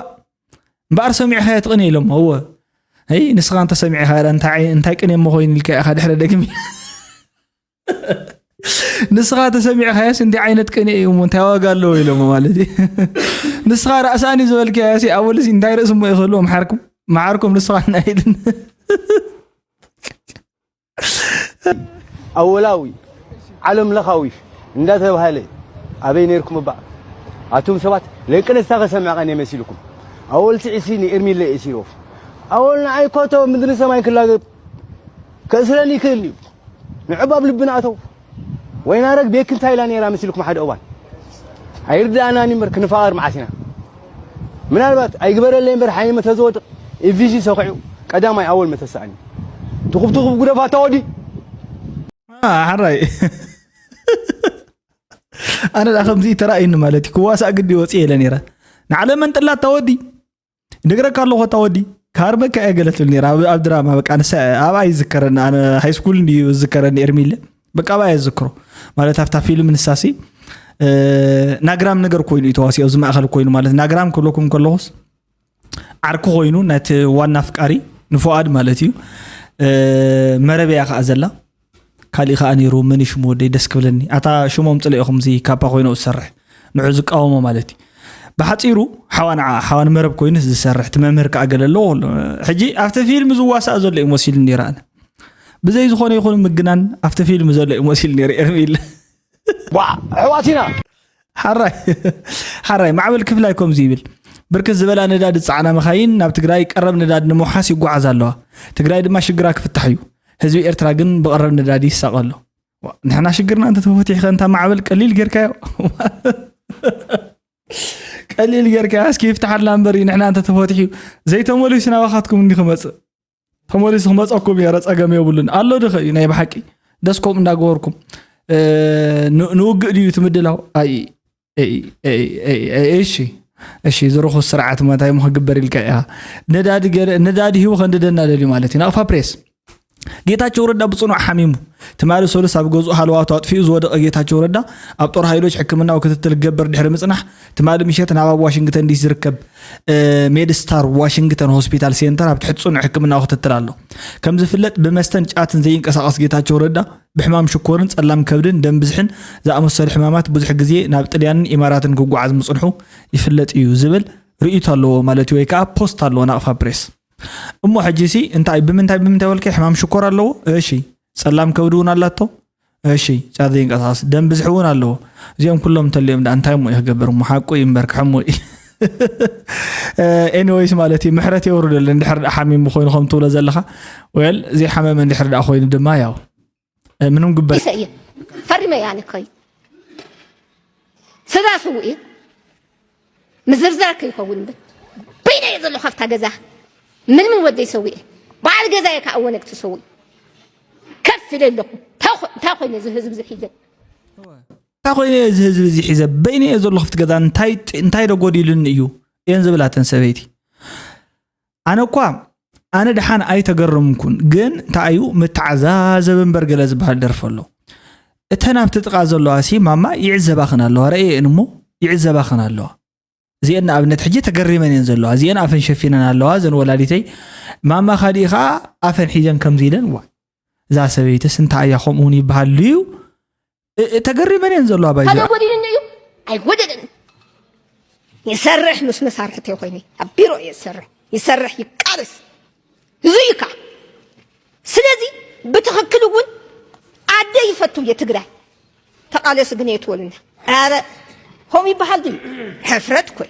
እምበኣር ሰሚዕኻዮ ትቕኔ ኢሎሞ እወ ይ ንስኻ እንተ ሰሚዕኻ እንታይ ቅኔ እሞ ኮይኑ ኢልካ ኢኻ ድሕረ ደግሚ ንስኻ ተሰሚዕካዮስ እንታይ ዓይነት ቅኔ እዩ እሞ እንታይ ዋጋ ኣለዎ ኢሎሞ ማለት እዩ። ንስኻ ራእሳኒ ዝበልካዮሲ ኣወልሲ እንታይ ርእሲ እሞ ይኽህልዎ መሓርኩም መሓርኩም ንስኻ እናኢልን ኣወላዊ ዓለም ለኻዊ እንዳተባሃለ ኣበይ ነርኩም እባ ኣቱም ሰባት ለቂ ነስታ ከሰምዕ ቀን የመሲልኩም ኣወል ስዒሲ ንኤርሚለ የሲሮፍ ኣወል ንዓይ ኮቶ ምድሪ ሰማይ ክላገብ ከእስረኒ ይክእል እዩ ንዕባብ ልብና ኣተው ወይናረግ ቤክ እንታይ ኢላ ነይራ መሲልኩም ሓደ እዋን ኣይርዳእናን እምበር ክንፋቐር መዓስ ኢና ምናልባት ኣይግበረለይ እምበር ሓይመ ተዝወድቕ ኢቪዚ ሰኺዑ ቀዳማይ ኣወል መተሰኣኒ ትኹብትኹብ ጉደፋ ተወዲ ሓራይ ኣነ ዳ ከምዚ ተራእዩኒ ማለት እዩ። ክዋሳእ ግዲ ወፂ የለ ነይረ ንዓለ መንጥላት ታወዲ ነግረካ ኣለኹ ታወዲ ካርበካ እየ ገለ ትብል ነይራ ኣብ ድራማ በቃ ንሳ ኣብኣ ይዝከረኒ። ኣነ ሃይስኩል እንድዩ ዝዝከረኒ ኤርሚለ በቃ ኣብኣ እየ ዝዝክሮ ማለት ኣብታ ፊልም ንሳሲ ናግራም ነገር ኮይኑ እዩ ተዋሲ ኣብዚ ማእኸል ኮይኑ ማለት ናግራም ክብለኩም ከለኹስ ዓርኩ ኮይኑ ናይቲ ዋና ኣፍቃሪ ንፉኣድ ማለት እዩ። መረብ እያ ከዓ ዘላ። ካሊእ ከዓ ነይሩ መን እዩ ሽሙ ወደይ ደስ ክብለኒ ኣታ ሽሞም ፅለ ኢኹም እዚ ካፓ ኮይኑ ዝሰርሕ ንዑ ዝቃወሞ ማለት እዩ። ብሓፂሩ ሓዋ ንዓ ሓዋ ንመረብ ኮይኑ ዝሰርሕ እቲ መምህር ከዓ ገለ ኣለዎ ኣሎ ሕጂ ኣብቲ ፊልም ዝዋሳእ ዘሎ እዩ መሲሉ ነይረ ኣነ ብዘይ ዝኾነ ይኹን ምግናን ኣብቲ ፊልም ዘሎ እዩ መሲሉ ነይረ ኤርሚል ኣሕዋት ኢና ሓራይ ሓራይ ማዕበል ክፍላይ ከምዚ ይብል ብርክት ዝበላ ነዳዲ ዝፀዓና መኻይን ናብ ትግራይ ቀረብ ነዳዲ ንምውሓስ ይጓዓዝ ኣለዋ። ትግራይ ድማ ሽግራ ክፍታሕ እዩ። ህዝቢ ኤርትራ ግን ብቐረብ ነዳዲ ይሳቐ ኣሎ። ንሕና ሽግርና እንተተፈቲሑ ከ እንታ ማዕበል ቀሊል ጌርካዮ ቀሊል ጌርካ እስኪ ይፍትሓልና እምበር ንሕና እንተተፈቲሑ ዘይተመሊሱ ናባኻትኩም እንዲ ክመፅእ ተመሊሱ ክመፀኩም እየ ጸገም የብሉን ኣሎ ድኸ እዩ ናይ ብሓቂ ደስ ከምኡ እንዳገበርኩም ንውግእ ድዩ ትምድላው ኣይ እሺ እሺ ዝርኹስ ስርዓት መታይ ሞ ክግበር ኢልካ ኢኻ ነዳዲ ሂቡ ከንድደና ደልዩ ማለት እዩ ናቕፋ ፕሬስ ጌታቸው ረዳ ብፅኑዕ ሓሚሙ ትማሊ ሰሉስ ኣብ ገዝኡ ሃለዋቱ ኣጥፊኡ ዝወደቐ ጌታቸው ረዳ ኣብ ጦር ሃይሎች ሕክምናዊ ክትትል ክገብር ድሕሪ ምፅናሕ ትማሊ ምሸት ናብ ኣብ ዋሽንግተን ዲሲ ዝርከብ ሜድስታር ዋሽንግተን ሆስፒታል ሴንተር ኣብ ትሕቲ ፅኑዕ ሕክምናዊ ክትትል ኣሎ። ከም ዝፍለጥ ብመስተን ጫትን ዘይንቀሳቐስ ጌታቸው ረዳ ብሕማም ሽኮርን ፀላም ከብድን ደም ብዝሕን ዝኣመሰሉ ሕማማት ብዙሕ ግዜ ናብ ጥልያንን ኢማራትን ክጓዓዝ ምፅንሑ ይፍለጥ እዩ ዝብል ርእይቶ ኣለዎ ማለት እዩ ወይ ከዓ ፖስት ኣለዎ ናቕፋ ፕሬስ። እሞ ሕጂ ሲ እንታይ ብምንታይ ብምንታይ በልከ ሕማም ሽኮር ኣለዎ እሺ ጸላም ከብዲ እውን ኣላቶ እሺ ጫት ዘይንቀሳቀስ ደም ብዝሒ እውን ኣለዎ እዚኦም ኩሎም እንተልዮም ዳ እንታይ እሞ ክገብር እሞ ሓቁ እዩ እምበር ክሕሙ እዩ ኤኒወይስ ማለት እዩ ምሕረት የውርደሉ እንድሕር ዳ ሓሚሙ ኮይኑ ከም ትብሎ ዘለኻ ወል ዘይሓመመ እንድሕር ዳ ኮይኑ ድማ ያው ምንም ግበር ፈሪመ ያነ ከይ ስጋ ስውእ ምዝርዛር ከይኸውን እምበር በይነ እየ ዘሎ ካብታ ገዛ ምንም ወደይ ሰዊኤ በዓል ገዛ እየ ከዓ ወነግ ትሰውእ ከፍ ኢለ ኣለኹ እንታይ ኮይነ እዚ ህዝብ ዝሒዘ እንታይ ኮይነ እዚ ህዝብ እዚ ሒዘ በይነ እየ ዘሎ ክፍቲ ገዛ እንታይ ዶ ጎዲሉኒ እዩ እየን ዝብላተን ሰበይቲ ኣነ እኳ ኣነ ደሓን ኣይተገረምኩን ግን እንታይ እዩ ምተዓዛዘብ እምበር ገለ ዝበሃል ደርፊ ኣሎ እተን ኣብቲ ጥቓ ዘለዋ ሲ ማማ ይዕዘባኽን ኣለዋ ረእየን እሞ ይዕዘባኽን ኣለዋ እዚአን ንኣብነት ሕጂ ተገሪመን እየን ዘለዋ እዚአን ኣፈን ሸፊነን ኣለዋ እዘን ወላዲተይ ማማ ካሊእ ከዓ ኣፈን ሒዘን ከምዚ ኢለን ዋ እዛ ሰበይትስ እንታይ እያ ከምኡ እውን ይበሃል ድዩ ተገሪመን እየን ዘለዋ ባይዘ ተደጎዲሉኒ እዩ ኣይጎደልን ይሰርሕ ምስ መሳርሕተይ ኮይነ ኣብ ቢሮ እየ ዝሰርሕ ይሰርሕ ይቃለስ እዙ እዩ ከዓ ስለዚ ብትኽክል እውን ኣደ ይፈቱ እየ ትግራይ ተቃለሲ ግን የትወልና ኧረ ከምኡ ይበሃል ድዩ ሕፍረት ኮይ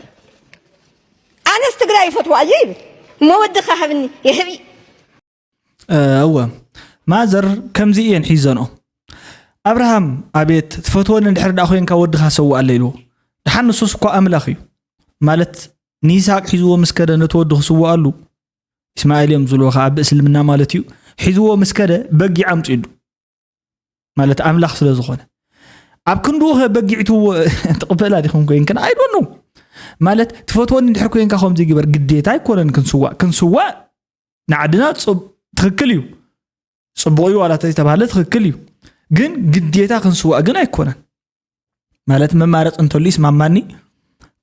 ኣነስ ትግራይ ይፈትዋ እየ ይብል እሞ ወድኻ ሃብኒ ይህብ እወ ማዘር ከምዚ እየን ሒዘንኦ ኣብርሃም ኣቤት ትፈትወኒ እንድሕር ደኣ ኮይንካ ወድኻ ሰውኣለ ኢልዎ ድሓን ንሱስ እኳ ኣምላኽ እዩ ማለት ንይስሃቅ ሒዝዎ ምስ ከደ ነቲ ወዱ ክስውኣሉ እስማኤል እዮም ዝብልዎ ከዓ ብእስልምና ማለት እዩ ሒዝዎ ምስ ከደ በጊዕ ኣምፅእሉ ማለት ኣምላኽ ስለ ዝኾነ ኣብ ክንድኡ ከ በጊዕትዎ ትቕበላ ዲኹም ኮይንክን ኣይዶኖ ማለት ትፈትወኒ እንድሕር ኮይንካ ከምዚ ግበር ግዴታ ኣይኮነን ክንስዋእ ክንስዋእ ንዓድና ትኽክል እዩ ፅቡቕ እዩ ዋላ ተባሃለ ትኽክል እዩ ግን ግዴታ ክንስዋእ ግን ኣይኮነን ማለት መማረፂ እንተሉ ይስማማኒ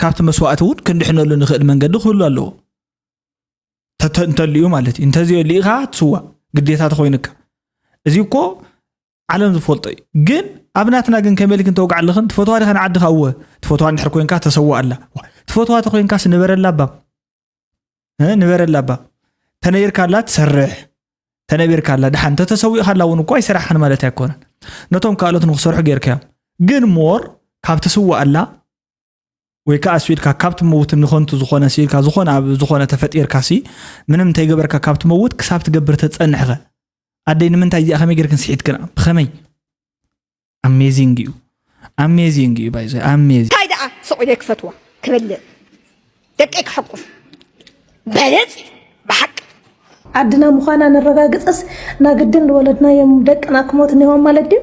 ካብቲ መስዋእቲ እውን ክንድሕነሉ ንኽእል መንገዲ ክህሉ ኣለዎ እንተልዩ ማለት እዩ እንተዘየልዩ ከዓ ትስዋእ ግዴታ ተኮይኑካ እዚ እኮ ዓለም ዝፈልጦ እዩ ግን ኣብ ናትና ግን ከመይ ኢልክን ተወግዓ ኣለኽን ትፈትዋ ዲኻ ንዓድኻ እወ ትፈትዋ እንድሕር ኮይንካ ተሰዋእ ኣላ ትፈትዋ ተኮይንካስ ንበረላ እባ ንበረላ እባ ተነቢርካላ ትሰርሕ ተነቢርካላ ድሓን እንተተሰዊእካላ እውን እኮ ኣይሰራሕካን ማለት ኣይኮነን ነቶም ካልኦት ንክሰርሑ ጌርካዮም ግን ሞር ካብ ትስዋኣላ ወይ ከዓ ስኢልካ ካብ ትመውት ንኸንቱ ዝኾነ ስኢልካ ዝኾነ ኣብ ዝኾነ ተፈጢርካ ሲ ምንም እንተይገበርካ ካብ ትመውት ክሳብ ትገብር ተፀንሕኸ ኣደይ ንምንታይ እዚኣ ከመይ ጌርክን ስሒትክን ብኸመይ amazing እዩ amazing እዩ ባይዘ amazing እንታይ ደኣ ስቕ ኢለ ክፈትዋ ክበልዕ ደቀይ ክሕቁፍ በለፅ ብሓቂ ዓድና ምዃና ነረጋግፅስ ናግድን ዝወለድናዮም ደቅና ክሞት እኒሆም ማለት ድዩ?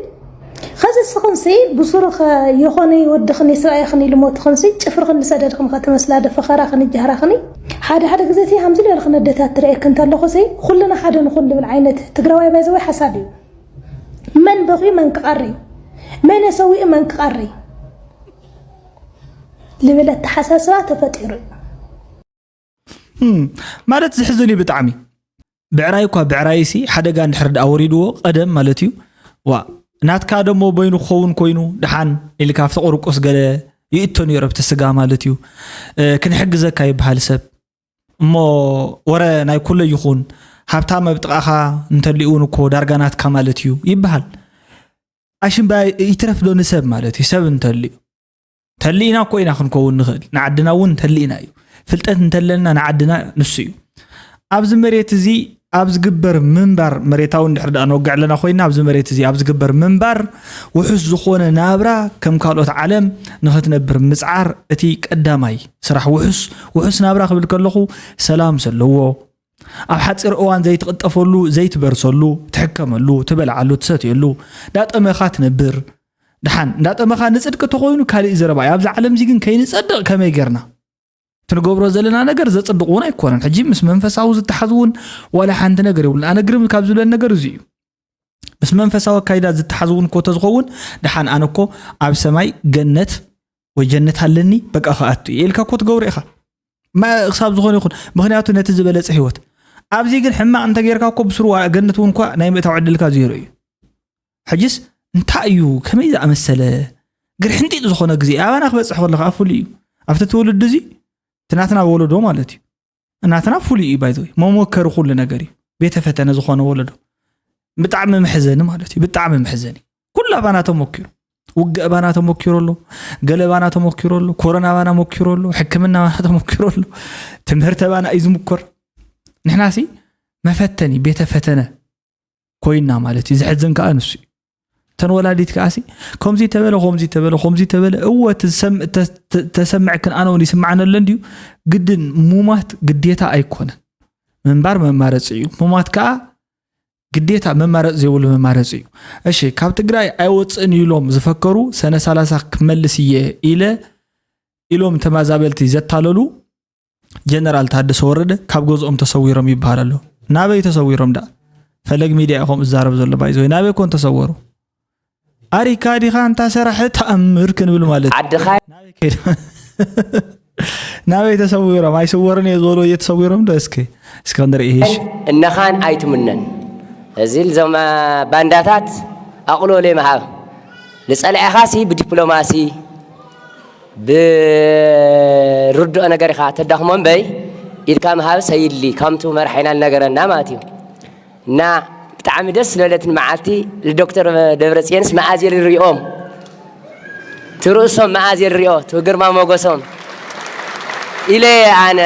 ኸዚ ንስኽንሲ ብሱርኸ የኾነይ ወድኽኒ ስራየኽኒ ልሞትኽንሲ ጭፍርኽን ዝሰደድኽን ኸትመስላ ዶ ፈኸራኽኒ ጃህራኽኒ። ሓደ ሓደ ግዜ ሲ ሃምዚ ልበልኽን ኣደታት ትርእየክ እንተለኹ ሲ ኩልና ሓደ ንኹን ልብል ዓይነት ትግራዋይ ባይዘወይ ሓሳድ እዩ። መን በኺ መን ክቐሪ፣ መን ሰዊኡ መን ክቐሪ ልብል ኣተሓሳስባ ተፈጢሩ እዩ። ማለት ዝሕዝን እዩ ብጣዕሚ። ብዕራይ እኳ ብዕራይሲ ሓደጋ እንድሕር ደኣ ወሪድዎ ቀደም ማለት እዩ። ዋ ናትካ ደሞ በይኑ ክኸውን ኮይኑ ደሓን ኢልካ ኣብቲ ቁርቁስ ገለ ይእቶ ነይሩ ኣብቲ ስጋ ማለት እዩ። ክንሕግዘካ ይበሃል ሰብ እሞ ወረ ናይ ኩለ ይኹን ሃብታም ኣብ ጥቓኻ እንተሊኡን እኮ ዳርጋ ናትካ ማለት እዩ ይበሃል። ኣሽምባ ይትረፍ ዶ ንሰብ ማለት እዩ ሰብ እንተሊኡ ተሊእና እኮ ኢና ክንከውን ንኽእል ንዓድና እውን ተሊእና እዩ። ፍልጠት እንተለና ንዓድና ንሱ እዩ። ኣብዚ መሬት እዚ ኣብ ዝግበር ምንባር መሬታዊ እንድሕር ደኣ ንወግዕ ኣለና ኮይና ኣብዚ መሬት እዚ ኣብ ዝግበር ምንባር ውሑስ ዝኾነ ናብራ ከም ካልኦት ዓለም ንኽትነብር ምፅዓር እቲ ቀዳማይ ስራሕ ውሑስ ውሑስ ናብራ ክብል ከለኹ ሰላም ዘለዎ ኣብ ሓፂር እዋን ዘይትቕጠፈሉ ዘይትበርሰሉ ትሕከመሉ ትበልዓሉ ትሰትየሉ እንዳጠመኻ ትነብር ድሓን እንዳጠመኻ ንፅድቂ ተኾይኑ ካሊእ ዘረባ እዩ። ኣብዚ ዓለም እዚ ግን ከይንፀድቕ ከመይ ጌርና ትንገብሮ ዘለና ነገር ዘፅድቕ እውን ኣይኮነን። ሕጂ ምስ መንፈሳዊ ዝተሓዝ እውን ዋላ ሓንቲ ነገር የብሉን። ኣነ ግርም ካብ ዝብለን ነገር እዚ እዩ። ምስ መንፈሳዊ ኣካይዳ ዝተሓዝ እውን እኮ ተዝኸውን ድሓን ኣነ እኮ ኣብ ሰማይ ገነት ወይ ጀነት ኣለኒ በቃ ክኣቱ እየ ኢልካ እኮ ትገብሮ ኢኻ ክሳብ ዝኾነ ይኹን ምክንያቱ ነቲ ዝበለፀ ህይወት ኣብዚ ግን ሕማቕ እንተጌርካ እኮ ብስሩ ገነት እውን እኳ ናይ ምእታው ዕድልካ ዜሮ እዩ። ሕጅስ እንታይ እዩ ከመይ ዝኣመሰለ ግርሕንጢጥ ዝኾነ ግዜ ኣባና ክበፅሕ ከለካ ኣብ ፍሉይ እዩ። ኣብቲ ትውልዲ እዚ እቲ ናትና ወለዶ ማለት እዩ ናትና ፍሉይ እዩ ባይዘወይ መሞከሪ ኩሉ ነገር እዩ። ቤተ ፈተነ ዝኾነ ወለዶ ብጣዕሚ መሕዘኒ ማለት እዩ። ብጣዕሚ መሕዘኒ ኩሉ ኣባና ተሞኪሩ ውግእ ኣባና ተሞኪሩ ኣሎ። ገለ ኣባና ተሞኪሩ ኣሎ። ኮሮና ኣባና ሞኪሩ ኣሎ። ሕክምና ኣባና ተሞኪሩ ኣሎ። ትምህርቲ ኣባና እዩ ዝምኮር። ንሕና ሲ መፈተኒ ቤተ ፈተነ ኮይና ማለት እዩ። ዘሕዝን ከዓ ንሱ እዩ። እተን ወላዲት ከዓ ሲ ከምዚ ተበለ ከምዚ ተበለ ከምዚ ተበለ እወ ተሰምዕክን ኣነ እውን ይስምዓን ኣሎ እንድዩ ግድን ሙማት ግዴታ ኣይኮነን። ምንባር መማረፂ እዩ። ሙማት ከዓ ግዴታ መማረፂ ዘይብሉ መማረፂ እዩ። እሺ ካብ ትግራይ ኣይወፅእን ኢሎም ዝፈከሩ ሰነ ሰላሳ ክመልስ እየ ኢለ ኢሎም ተማዛበልቲ ዘታለሉ ጀነራል ታደሰ ወረደ ካብ ገዝኦም ተሰዊሮም ይበሃል ኣሎ። ናበይ ተሰዊሮም ደኣ? ፈለግ ሚድያ ኢኹም እዛረብ ዘሎ ባይዘወይ ናበይ ኮን ተሰወሩ? ኣሪካ ዲኻ እንታ ሰራሕ ተኣምር ክንብል ማለት እዩ። ዓድኻ ናበይ ከይዶም? ናበይ ተሰዊሮም? ኣይስወርን እየ ዝበሉ እየ ተሰዊሮም ዶ? እስኪ እስኪ ክንርኢ እሺ። እነኻን ኣይትምነን። እዚ ልዞም ባንዳታት ኣቕልሎ ምሃብ ልፀልዐኻሲ ብዲፕሎማሲ ብርድኦ ነገር ኢኻ ተዳኽሞ እምበይ ኢድካ ምሃብስ ኣይድሊ ከምቱ መራሒና ልነገረና ማለት እዩ። እና ብጣዕሚ ደስ ዝበለትን መዓልቲ ልዶክተር ደብረፅየንስ መኣዝ እየ ልሪኦም ትርእሶም መኣዝ እየ ልሪኦ ትግርማ ሞገሶም ኢለ ኣነ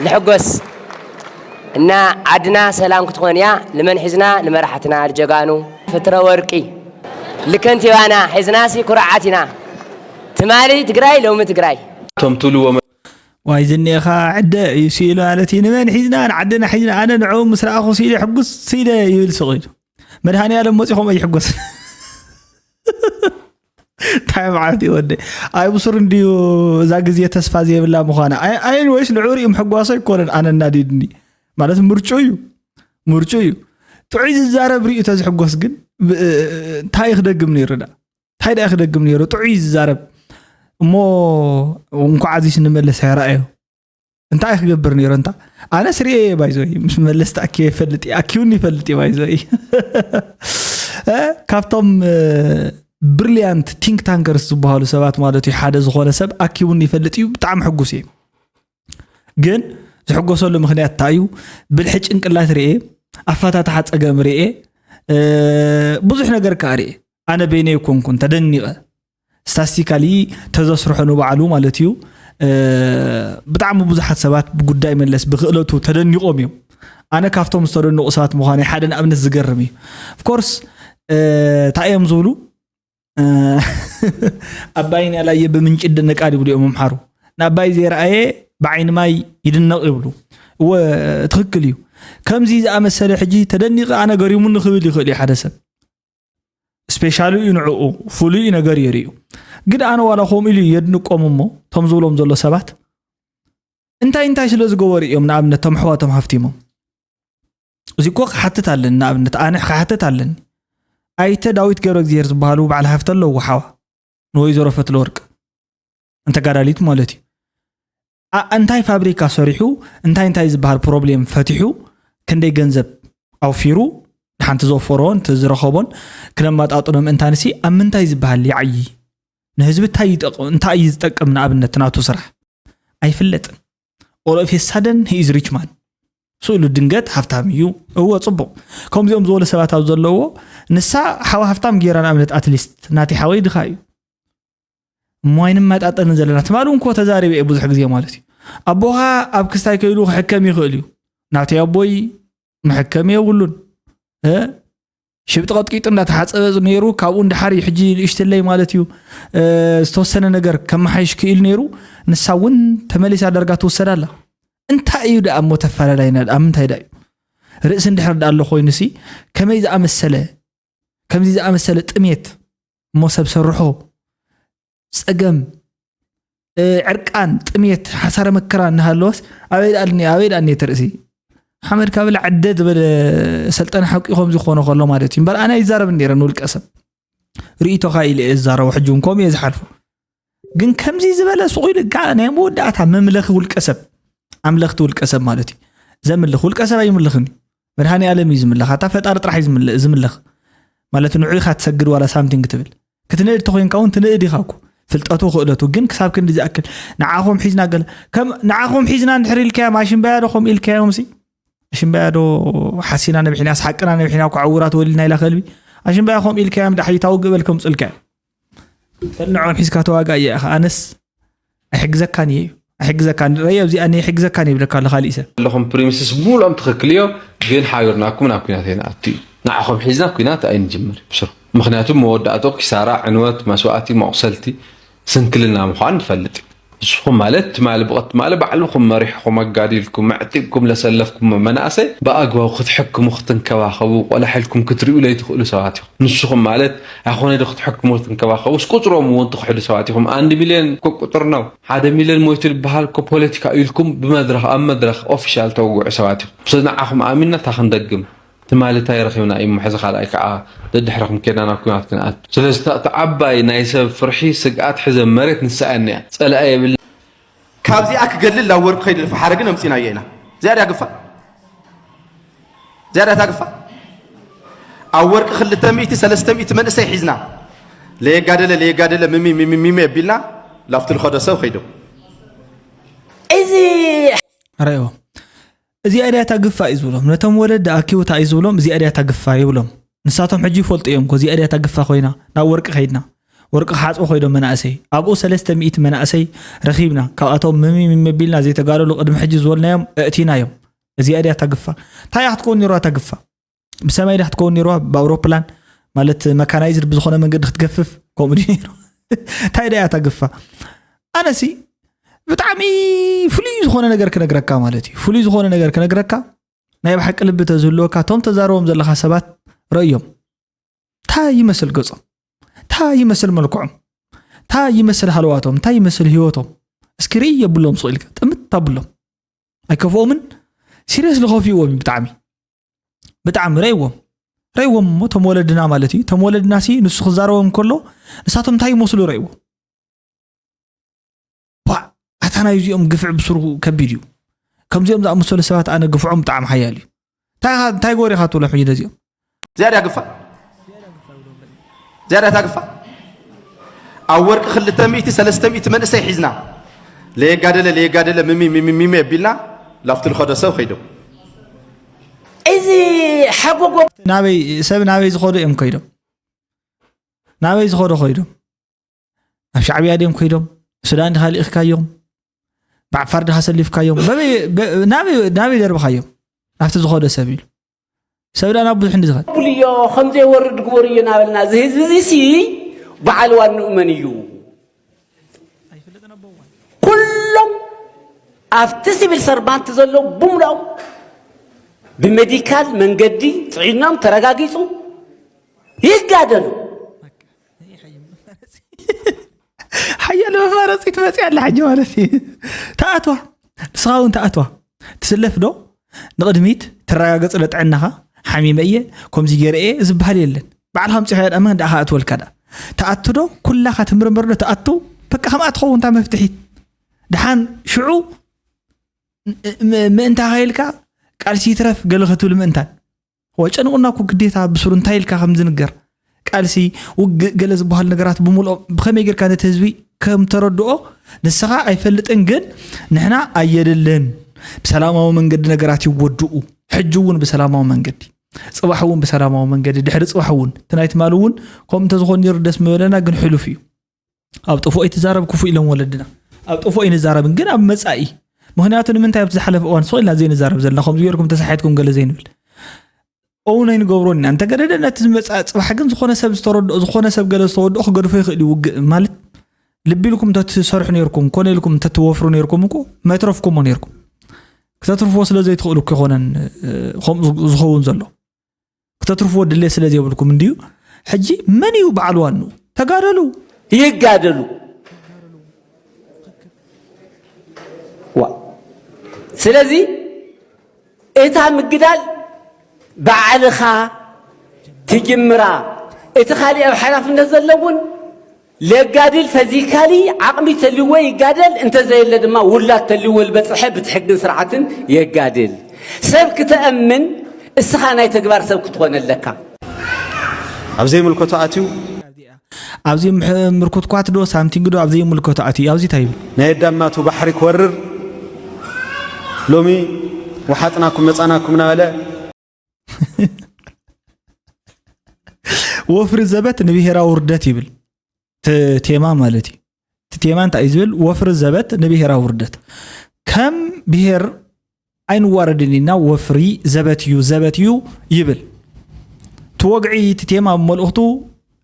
ልሕጎስ እና ዓድና ሰላም ክትኾን እያ ልመን ሒዝና ልመራሕትና ልጀጋኑ ፍትረ ወርቂ ልከንቲባና ሒዝናሲ ኩርዓት ኢና ትማሊ ትግራይ ሎሚ ትግራይ እቶም ትብልዎ ዋይ ዝኒኤኻ ዕደ እዩ ስኢሉ ማለት እዩ። ንመን ሒዝና ንዓድና ሒዝና ኣነ ንዕኡ ምስ ረኣኹ ስኢለ ሕጉስ ስኢለ ይብል ስቕ ኢሉ። መድሃኒ ኣለም መፂኹም ኣይሕጎስ እንታይ መዓልቲ ይወደ ኣይ ብሱር እንድዩ እዛ ግዜ ተስፋ ዘይብላ ምዃና ኣይ ወይስ ንዑ ሪኡ ምሕጓሶ ኣይኮነን ኣነ እናዲድኒ ማለት ምርጩ እዩ ምርጩ እዩ ጥዑይ ዝዛረብ ሪኡ ተዝሕጎስ ግን እንታይ ክደግም ነይሩ ዳ እንታይ ደኣ ክደግም ነይሩ ጥዑይ ዝዛረብ እሞ እንኳዕ ኣዚስ ንመለስ ኣይረኣዮ እንታይ ክገብር ነይሩ እንታ ኣነ ስርኤ ባይዞይ ምስ መለስ ተኣኪበ ይፈልጥ እዩ ኣኪቡኒ ይፈልጥ እዩ ባይዞይ ካብቶም ብሪሊያንት ቲንክ ታንከርስ ዝበሃሉ ሰባት ማለት እዩ ሓደ ዝኾነ ሰብ ኣኪቡኒ ይፈልጥ እዩ ብጣዕሚ ሕጉስ እየ ግን ዝሕጎሰሉ ምክንያት እንታይ እዩ ብልሒ ጭንቅላት ርኤ ኣፈታትሓ ፀገም ርኤ ብዙሕ ነገር ከዓ ርኤ ኣነ በይነይ ኣይኮንኩን ተደኒቐ ስታስቲካሊ ተዘስርሖ ንባዕሉ ማለት እዩ ብጣዕሚ ብዙሓት ሰባት ብጉዳይ መለስ ብክእለቱ ተደኒቖም እዮም ኣነ ካብቶም ዝተደንቑ ሰባት ምዃነይ ሓደ ንኣብነት ዝገርም እዩ ኦፍኮርስ እንታይ እዮም ዝብሉ ኣባይን ያላየ ብምንጭ ይደነቃል ይብሉ እዮም ኣምሓሩ ንኣባይ ዘይረኣየ ብዓይኒ ማይ ይድነቕ ይብሉ እወ ትኽክል እዩ ከምዚ ዝኣመሰለ ሕጂ ተደኒቐ ኣነ ገሪሙኒ ክብል ይኽእል እዩ ሓደ ሰብ ስፔሻል እዩ ንዕኡ፣ ፍሉይ ነገር የርእዩ። ግን ኣነ ዋላ ከምኡ ኢሉ የድንቆም እሞ፣ እቶም ዝብሎም ዘሎ ሰባት እንታይ እንታይ ስለ ዝገበሩ እዮም ንኣብነት እቶም ኣሕዋቶም ሃፍቲሞም? እዚ እኮ ክሓትት ኣለኒ፣ ንኣብነት ኣነ ክሓትት ኣለኒ። ኣይተ ዳዊት ገብረ እግዚኣብሔር ዝበሃሉ በዓል ሃፍቲ ኣለዎ ሓዋ ንወይዘሮ ፈትለወርቅ፣ እንተጋዳሊት ማለት እዩ። ኣ- እንታይ ፋብሪካ ሰሪሑ፣ እንታይ እንታይ ዝበሃል ፕሮብሌም ፈቲሑ፣ ክንደይ ገንዘብ ኣውፊሩ፣ ንሓንቲ ዘወፈሮን እቲ ዝረኸቦን ክነማጣጥኖም እንታንሲ ኣብ ምንታይ ዝበሃል ይዓዪ? ንህዝቢ እንታይ ይጠቕ- እንታይ እዩ ዝጠቅም? ንኣብነት ናቱ ስራሕ ኣይፍለጥን። All of a sudden he is rich man። ስእሉ ድንገት ሃፍታም እዩ። እወ፣ ጽቡቕ። ከምዚኦም ዝበሉ ሰባት ኣብ ዘለዎ፣ ንሳ ሓው ሃፍታም ጌራ ንኣብነት ኣትሊስት ናቲ ሓወይ ድኻ እዩ። እሞ ኣይንመጣጠንን ዘለና። ትማሊ እውን እኮ ተዛሪበ እየ ብዙሕ ግዜ ማለት እዩ። ኣቦኻ ኣብ ክስታይ ከይዱ ክሕከም ይኽእል እዩ። ናተይ ኣቦይ መሕከሚ የብሉን። እ? ሽብጢ ቀጥቂጡ እንዳተሓጸበ ነይሩ፣ ካብኡ እንድሓር እዩ ሕጂ ንእሽትለይ ማለት እዩ፣ እ፣ ዝተወሰነ ነገር ከመሓይሽ ክኢሉ ነይሩ። ንሳ እውን ተመሊሳ ዳርጋ ትውሰድ ኣላ። እንታይ እዩ ደኣ እሞ ተፈላላይና ደኣ? ኣብ ምንታይ ደኣ እዩ? ርእሲ እንድሕር ደኣ ኣሎ ኮይኑሲ፣ ከመይ ዝኣመሰለ፣ ከምዚ ዝኣመሰለ ጥሜት እሞ ሰብ ሰርሖ ጸገም፣ እ፣ ዕርቃን፣ ጥሜት፣ ሓሳረ መከራ እናሃለወስ ኣበይ ደኣ ኣልኒ-፣ ኣበይ ደኣ እኒኤ እቲ ርእሲ? ሓመድ ካብላ ዕደ ዝበለ ሰልጠነ ሓቂ ከምዚ ክኾነ ከሎ ማለት እዩ። እምበር ኣነ ኣይዛረብን ነይረ ንውልቀ ሰብ። ርእይቶኻ ኢለ እየ ዝዛረቦ፣ ሕጂ እውን ከምኡ እየ ዝሓልፎ። ግን ከምዚ ዝበለ ሱቕ ኢሉ ጋ ናይ መወዳእታ መምለኺ ውልቀ ሰብ፣ ኣምለኽቲ ውልቀ ሰብ ማለት እዩ። ዘምልኽ ውልቀ ሰብ ኣይምልኽን እዩ። መድሃኔ ኣለም እዩ ዝምልኽ። ኣታ ፈጣሪ ጥራሕ እዩ ዝምል-፣ ዝምልኽ። ማለት ንዑ ኢኻ ትሰግድ ዋላ ሳምቲንግ ትብል። ክትንእድ ተኾይንካ እውን ትንእድ ኢኻ እኮ። ፍልጠቱ ክእለቱ ግን ክሳብ ክንዲ ዝኣክል ንዓኹም ሒዝና ገለ ከም ንዓኹም ሒዝና እንድሕር ኢልካዮም ኣሽምባያ ዶ ከምኡ ኢልካዮም ሲ ኣሽምባያ ዶ ሓሲና ነብሒና ኣስሓቅና ነብሒና እኮ ዕውራት ወሊድና ኢላ ከልቢ ኣሽምባያ ከምኡ ኢልካዮም ዳሕይታ ውግእ በል ከምፅልካ እዮም። ንዖም ሒዝካ ተዋጋ እየ ኢኻ ኣነስ ኣይሕግዘካን እየ እዩ ኣይሕግዘካን ረየ ኣብዚኣ እኔ ይሕግዘካን እየ ይብለካ ኣሎ ካሊእ ሰብ ኣለኹም ፕሪሚስስ ብሙሉኦም ትኽክል እዮም። ግን ሓቢርናኩም ናብ ኩናት ኣይንኣቱ እዩ። ንዓኹም ሒዝና ኩናት ኣይንጅምር ብስሩ። ምኽንያቱ መወዳእቶ ኪሳራ፣ ዕንወት፣ መስዋእቲ፣ መቑሰልቲ፣ ስንክልና ምዃን ንፈልጥ እዩ። ንስኹም ማለት ትማሊ ብቐትማሊ ባዕልኹም መሪሕኹም ኣጋዲልኩም ኣዕጢቕኩም ለሰለፍኩሞ መናእሰይ ብኣግባቡ ክትሕክሙ ክትንከባኸቡ ቆላሕ ኢልኩም ክትሪኡ ለይትኽእሉ ሰባት ኢኹም። ንስኹም ማለት ኣይኮነ ዶ ክትሕክሙ ክትንከባኸቡስ ቁፅሮም እውን ትኽሕዱ ሰባት ኢኹም። ኣንድ ሚልዮን እኮ ቁፅር ነው። ሓደ ሚልዮን ሞይቱ ዝበሃል እኮ ፖለቲካ ኢልኩም ብመድረኽ ኣብ መድረኽ ኦፊሻል ተውግዑ ሰባት ኢኹም። ስለዚ ንዓኹም ኣሚንና እንታይ ክንደግም? ትማሊ እንታይ ረኺብና እዩ እሞ ሕዚ ካልኣይ ከዓ ደድሕረኹም ኬድና ናብ ኲናት ክንኣቱ። ስለዚ እታ እታ ዓባይ ናይ ሰብ ፍርሒ ስግኣት ሕዘ መሬት ንሳ እያ እኒኣ። ጸላኢ የብልና። ካብዚኣ ክገድል ናብ ወርቂ ከይዱ ዝፈሓረ ግን ኣምጺናዮ ኢና። እዚኣ ድያ ግፋ? እዚኣ ድያ እታ ግፋ? ኣብ ወርቂ ክልተ ሚእቲ ሰለስተ ሚእቲ መንእሰይ ሒዝና ለየጋደለ ለየጋደለ ምሚ ምሚ ሚሚ ኣቢልና ላብቲ ዝኸዶ ሰብ ከይዶም። እዚ ራእይዎ እዚኣ ድያ እታ ግፋ እዩ ዝብሎም። ነቶም ወለዲ ኣኪቡ እንታይ እዩ ዝብሎም? እዚኣ ድያ እታ ግፋ ይብሎም። ንሳቶም ሕጂ ይፈልጡ እዮም እኮ እዚኣ ድያ እታ ግፋ ኮይና ናብ ወርቂ ከይድና ወርቂ ክሓፅቡ ኮይዶም መናእሰይ ኣብኡ ሰለስተ ሚእቲ መናእሰይ ረኺብና ካብኣቶም ምሚም መቢልና ዘይተጋደሉ ቅድሚ ሕጂ ዝበልናዮም እእቲናዮም። እዚኣ ድያ እታ ግፋ? እንታይ እያ ክትከውን ነይርዋ እታ ግፋ? ብሰማይ ድያ ክትከውን ነይርዋ? ብኣውሮፕላን ማለት መካናይዝድ ብዝኾነ መንገዲ ክትገፍፍ ከምኡ ድዩ ነይሩ? እንታይ ድያ እታ ግፋ? ኣነሲ ብጣዕሚ ፍሉይ ዝኾነ ነገር ክነግረካ ማለት እዩ። ፍሉይ ዝኾነ ነገር ክነግረካ ናይ ብሓቂ ልቢ ተዝህልወካ እቶም ተዛረቦም ዘለኻ ሰባት ረእዮም። እንታይ ይመስል ገጾም? እንታይ ይመስል መልክዖም? እንታይ ይመስል ሃለዋቶም? እንታይ ይመስል ህይወቶም? እስኪ ርእይ የብሎም ሱቕ ኢልካ ጥምት ኣብሎም። ኣይከፍኦምን? ሲሪየስሊ ከፊእዎም እዩ ብጣዕሚ። ብጣዕሚ ረእይዎም። ረእይዎም እሞ እቶም ወለድና ማለት እዩ። እቶም ወለድና ሲ ንሱ ክዛረቦም ከሎ ንሳቶም እንታይ ይመስሉ ረእይዎም። ፓዕ ኣታ ናይ እዚኦም ግፍዒ ብስሩ ከቢድ እዩ። ከምዚኦም ዝኣመሰሉ ሰባት ኣነ ግፍዖም ብጣዕሚ ሓያል እዩ። እንታይ ኢኻ እንታይ ጎሪኻ ትብሎም ሕጂ ነዚኦም? እዚኣ ድያ ግፋ? እዚኣ ድያ እታ ግፋ? ኣብ ወርቂ ክልተ ሚእቲ ሰለስተ ሚእቲ መንእሰይ ሒዝና ለየጋደለ ለየጋደለ ምሚ ምሚ ሚሚ ኣቢልና ላብቲ ዝኸዶ ሰብ ከይዶም። እዚ ሓጎጎ ናበይ ሰብ ናበይ ዝኸዱ እዮም ከይዶም? ናበይ ዝኸዱ ከይዶም? ናብ ሻዕብያ ድዮም ከይዶም? ሱዳን ድኻ ልኢኽካዮም? ብዓፋር ድኻ ሰሊፍካዮም? ናበይ ደርብኻዮም? ናብቲ ዝኾደ ሰብ ኢሉ ሰብ ዳ ናብ ብዙሕ እንዲ ዝኸድ። ብልዮ ከም ዘይወርድ ግበርዮ እናበልና እዚ ህዝቢ እዚ ሲ በዓል ዋንኡ መን እዩ? ኩሎም ኣብቲ ሲቪል ሰርቫንት ዘለዉ ብምልኦም ብሜዲካል መንገዲ ጥዒኖም ተረጋጊፁ ይጋደሉ። እያ ለመማረፂ ትመፅእ ኣላ ሕጂ ማለት እዩ። ተኣትዋ፣ ንስኻ እውን ተኣትዋ። ትስለፍ ዶ ንቕድሚት? ትረጋገፅ ዶ ጥዕናኻ? ሓሚመ እየ፣ ከምዚ ገይረ እየ ዝበሃል የለን። ባዕልኻ ኣምፂኻ እያ ደኣ መን ደኣ ከኣትወልካ ደኣ? ተኣቱ ዶ ኩላኻ ትምርምር ዶ? ተኣቱ በቃ ከምኣ ትኸውን እታ መፍትሒት። ደሓን ሽዑ ምእንታ ኢልካ ቃልሲ ይትረፍ ገለ ክትብል ምእንታን። ወይ ጨንቑና እኮ ግዴታ ብስሩ እንታይ ኢልካ ከም ዝንገር፣ ቃልሲ፣ ውግእ፣ ገለ ዝበሃል ነገራት ብምልኦም ብኸመይ ጌርካ ነቲ ህዝቢ ከም ተረድኦ ንስኻ ኣይፈልጥን። ግን ንሕና ኣየድልን፣ ብሰላማዊ መንገዲ ነገራት ይወድኡ። ሕጂ እውን ብሰላማዊ መንገዲ፣ ጽባሕ እውን ብሰላማዊ መንገዲ፣ ድሕሪ ጽባሕ እውን እቲ ናይ ትማሊ እውን ከምኡ እንተዝኾን ነይሩ ደስ ምበለና። ግን ሕሉፍ እዩ። ኣብ ጥፉእ ኣይትዛረብ ክፉእ ኢሎም ወለድና። ኣብ ጥፉእ ኣይንዛረብን ግን ኣብ መጻኢ። ምኽንያቱ ንምንታይ ኣብቲ ዝሓለፈ እዋን ስቕ ኢልና ዘይንዛረብ ዘለና፣ ከምዚ ገይርኩም ተሳሒትኩም ገለ ዘይንብል? እውን ኣይንገብሮን ኢና። እንተገደደ ነቲ ዝመጽእ ጽባሕ ግን ዝኾነ ሰብ ዝተረድኦ፣ ዝኾነ ሰብ ገለ ዝተወድኦ ክገድፎ ይኽእል እዩ። ውግእ ማለት ልቢ ኢልኩም እንተትሰርሑ ነይርኩም፣ ኮነ ኢልኩም እንተትወፍሩ ነይርኩም እኮ መትረፍኩሞ ነይርኩም። ክተትርፍዎ ስለ ዘይትኽእሉ እኮ ይኾነን ከምኡ ዝኸውን ዘሎ። ክተትርፍዎ ድሌት ስለ ዘይብልኩም እንድዩ። ሕጂ መን እዩ በዓል ዋንኡ? ተጋደሉ። ይጋደሉ። ዋ ስለዚ እታ ምግዳል ባዕልኻ ትጅምራ። እቲ ካሊእ ኣብ ሓላፍነት ዘለውን ለጋድል ተዚካሊ ዓቕሚ ተልዎ ይጋደል፣ እንተዘየለ ድማ ውላድ ተልዎ ልበፅሐ ብትሕግን ስርዓትን የጋድል። ሰብ ክተእምን እስኻ ናይ ተግባር ሰብ ክትኾን ኣለካ። ኣብ ዘይምልከቶ ኣትዩ ኣብዚ ምርኩትኳት ዶ ሳምቲንግ ዶ ኣብ ዘይምልከቶ ኣትዩ ኣብዚ እንታይ ይብል? ናይ ኣዳማቱ ባሕሪ ክወርር ሎሚ ወሓጥናኩም መጻናኩም እናበለ ወፍሪ ዘበት ንብሄራዊ ውርደት ይብል። እቲ ቴማ ማለት እዩ። እቲ ቴማ እንታይ እዩ ዝብል? ወፍሪ ዘበት ንብሄራዊ ውርደት። ከም ብሄር ኣይንዋረድን ኢና፣ ወፍሪ ዘበት እዩ፣ ዘበት እዩ ይብል። እቲ ወግዒ እቲ ቴማ ኣብ መልእኽቱ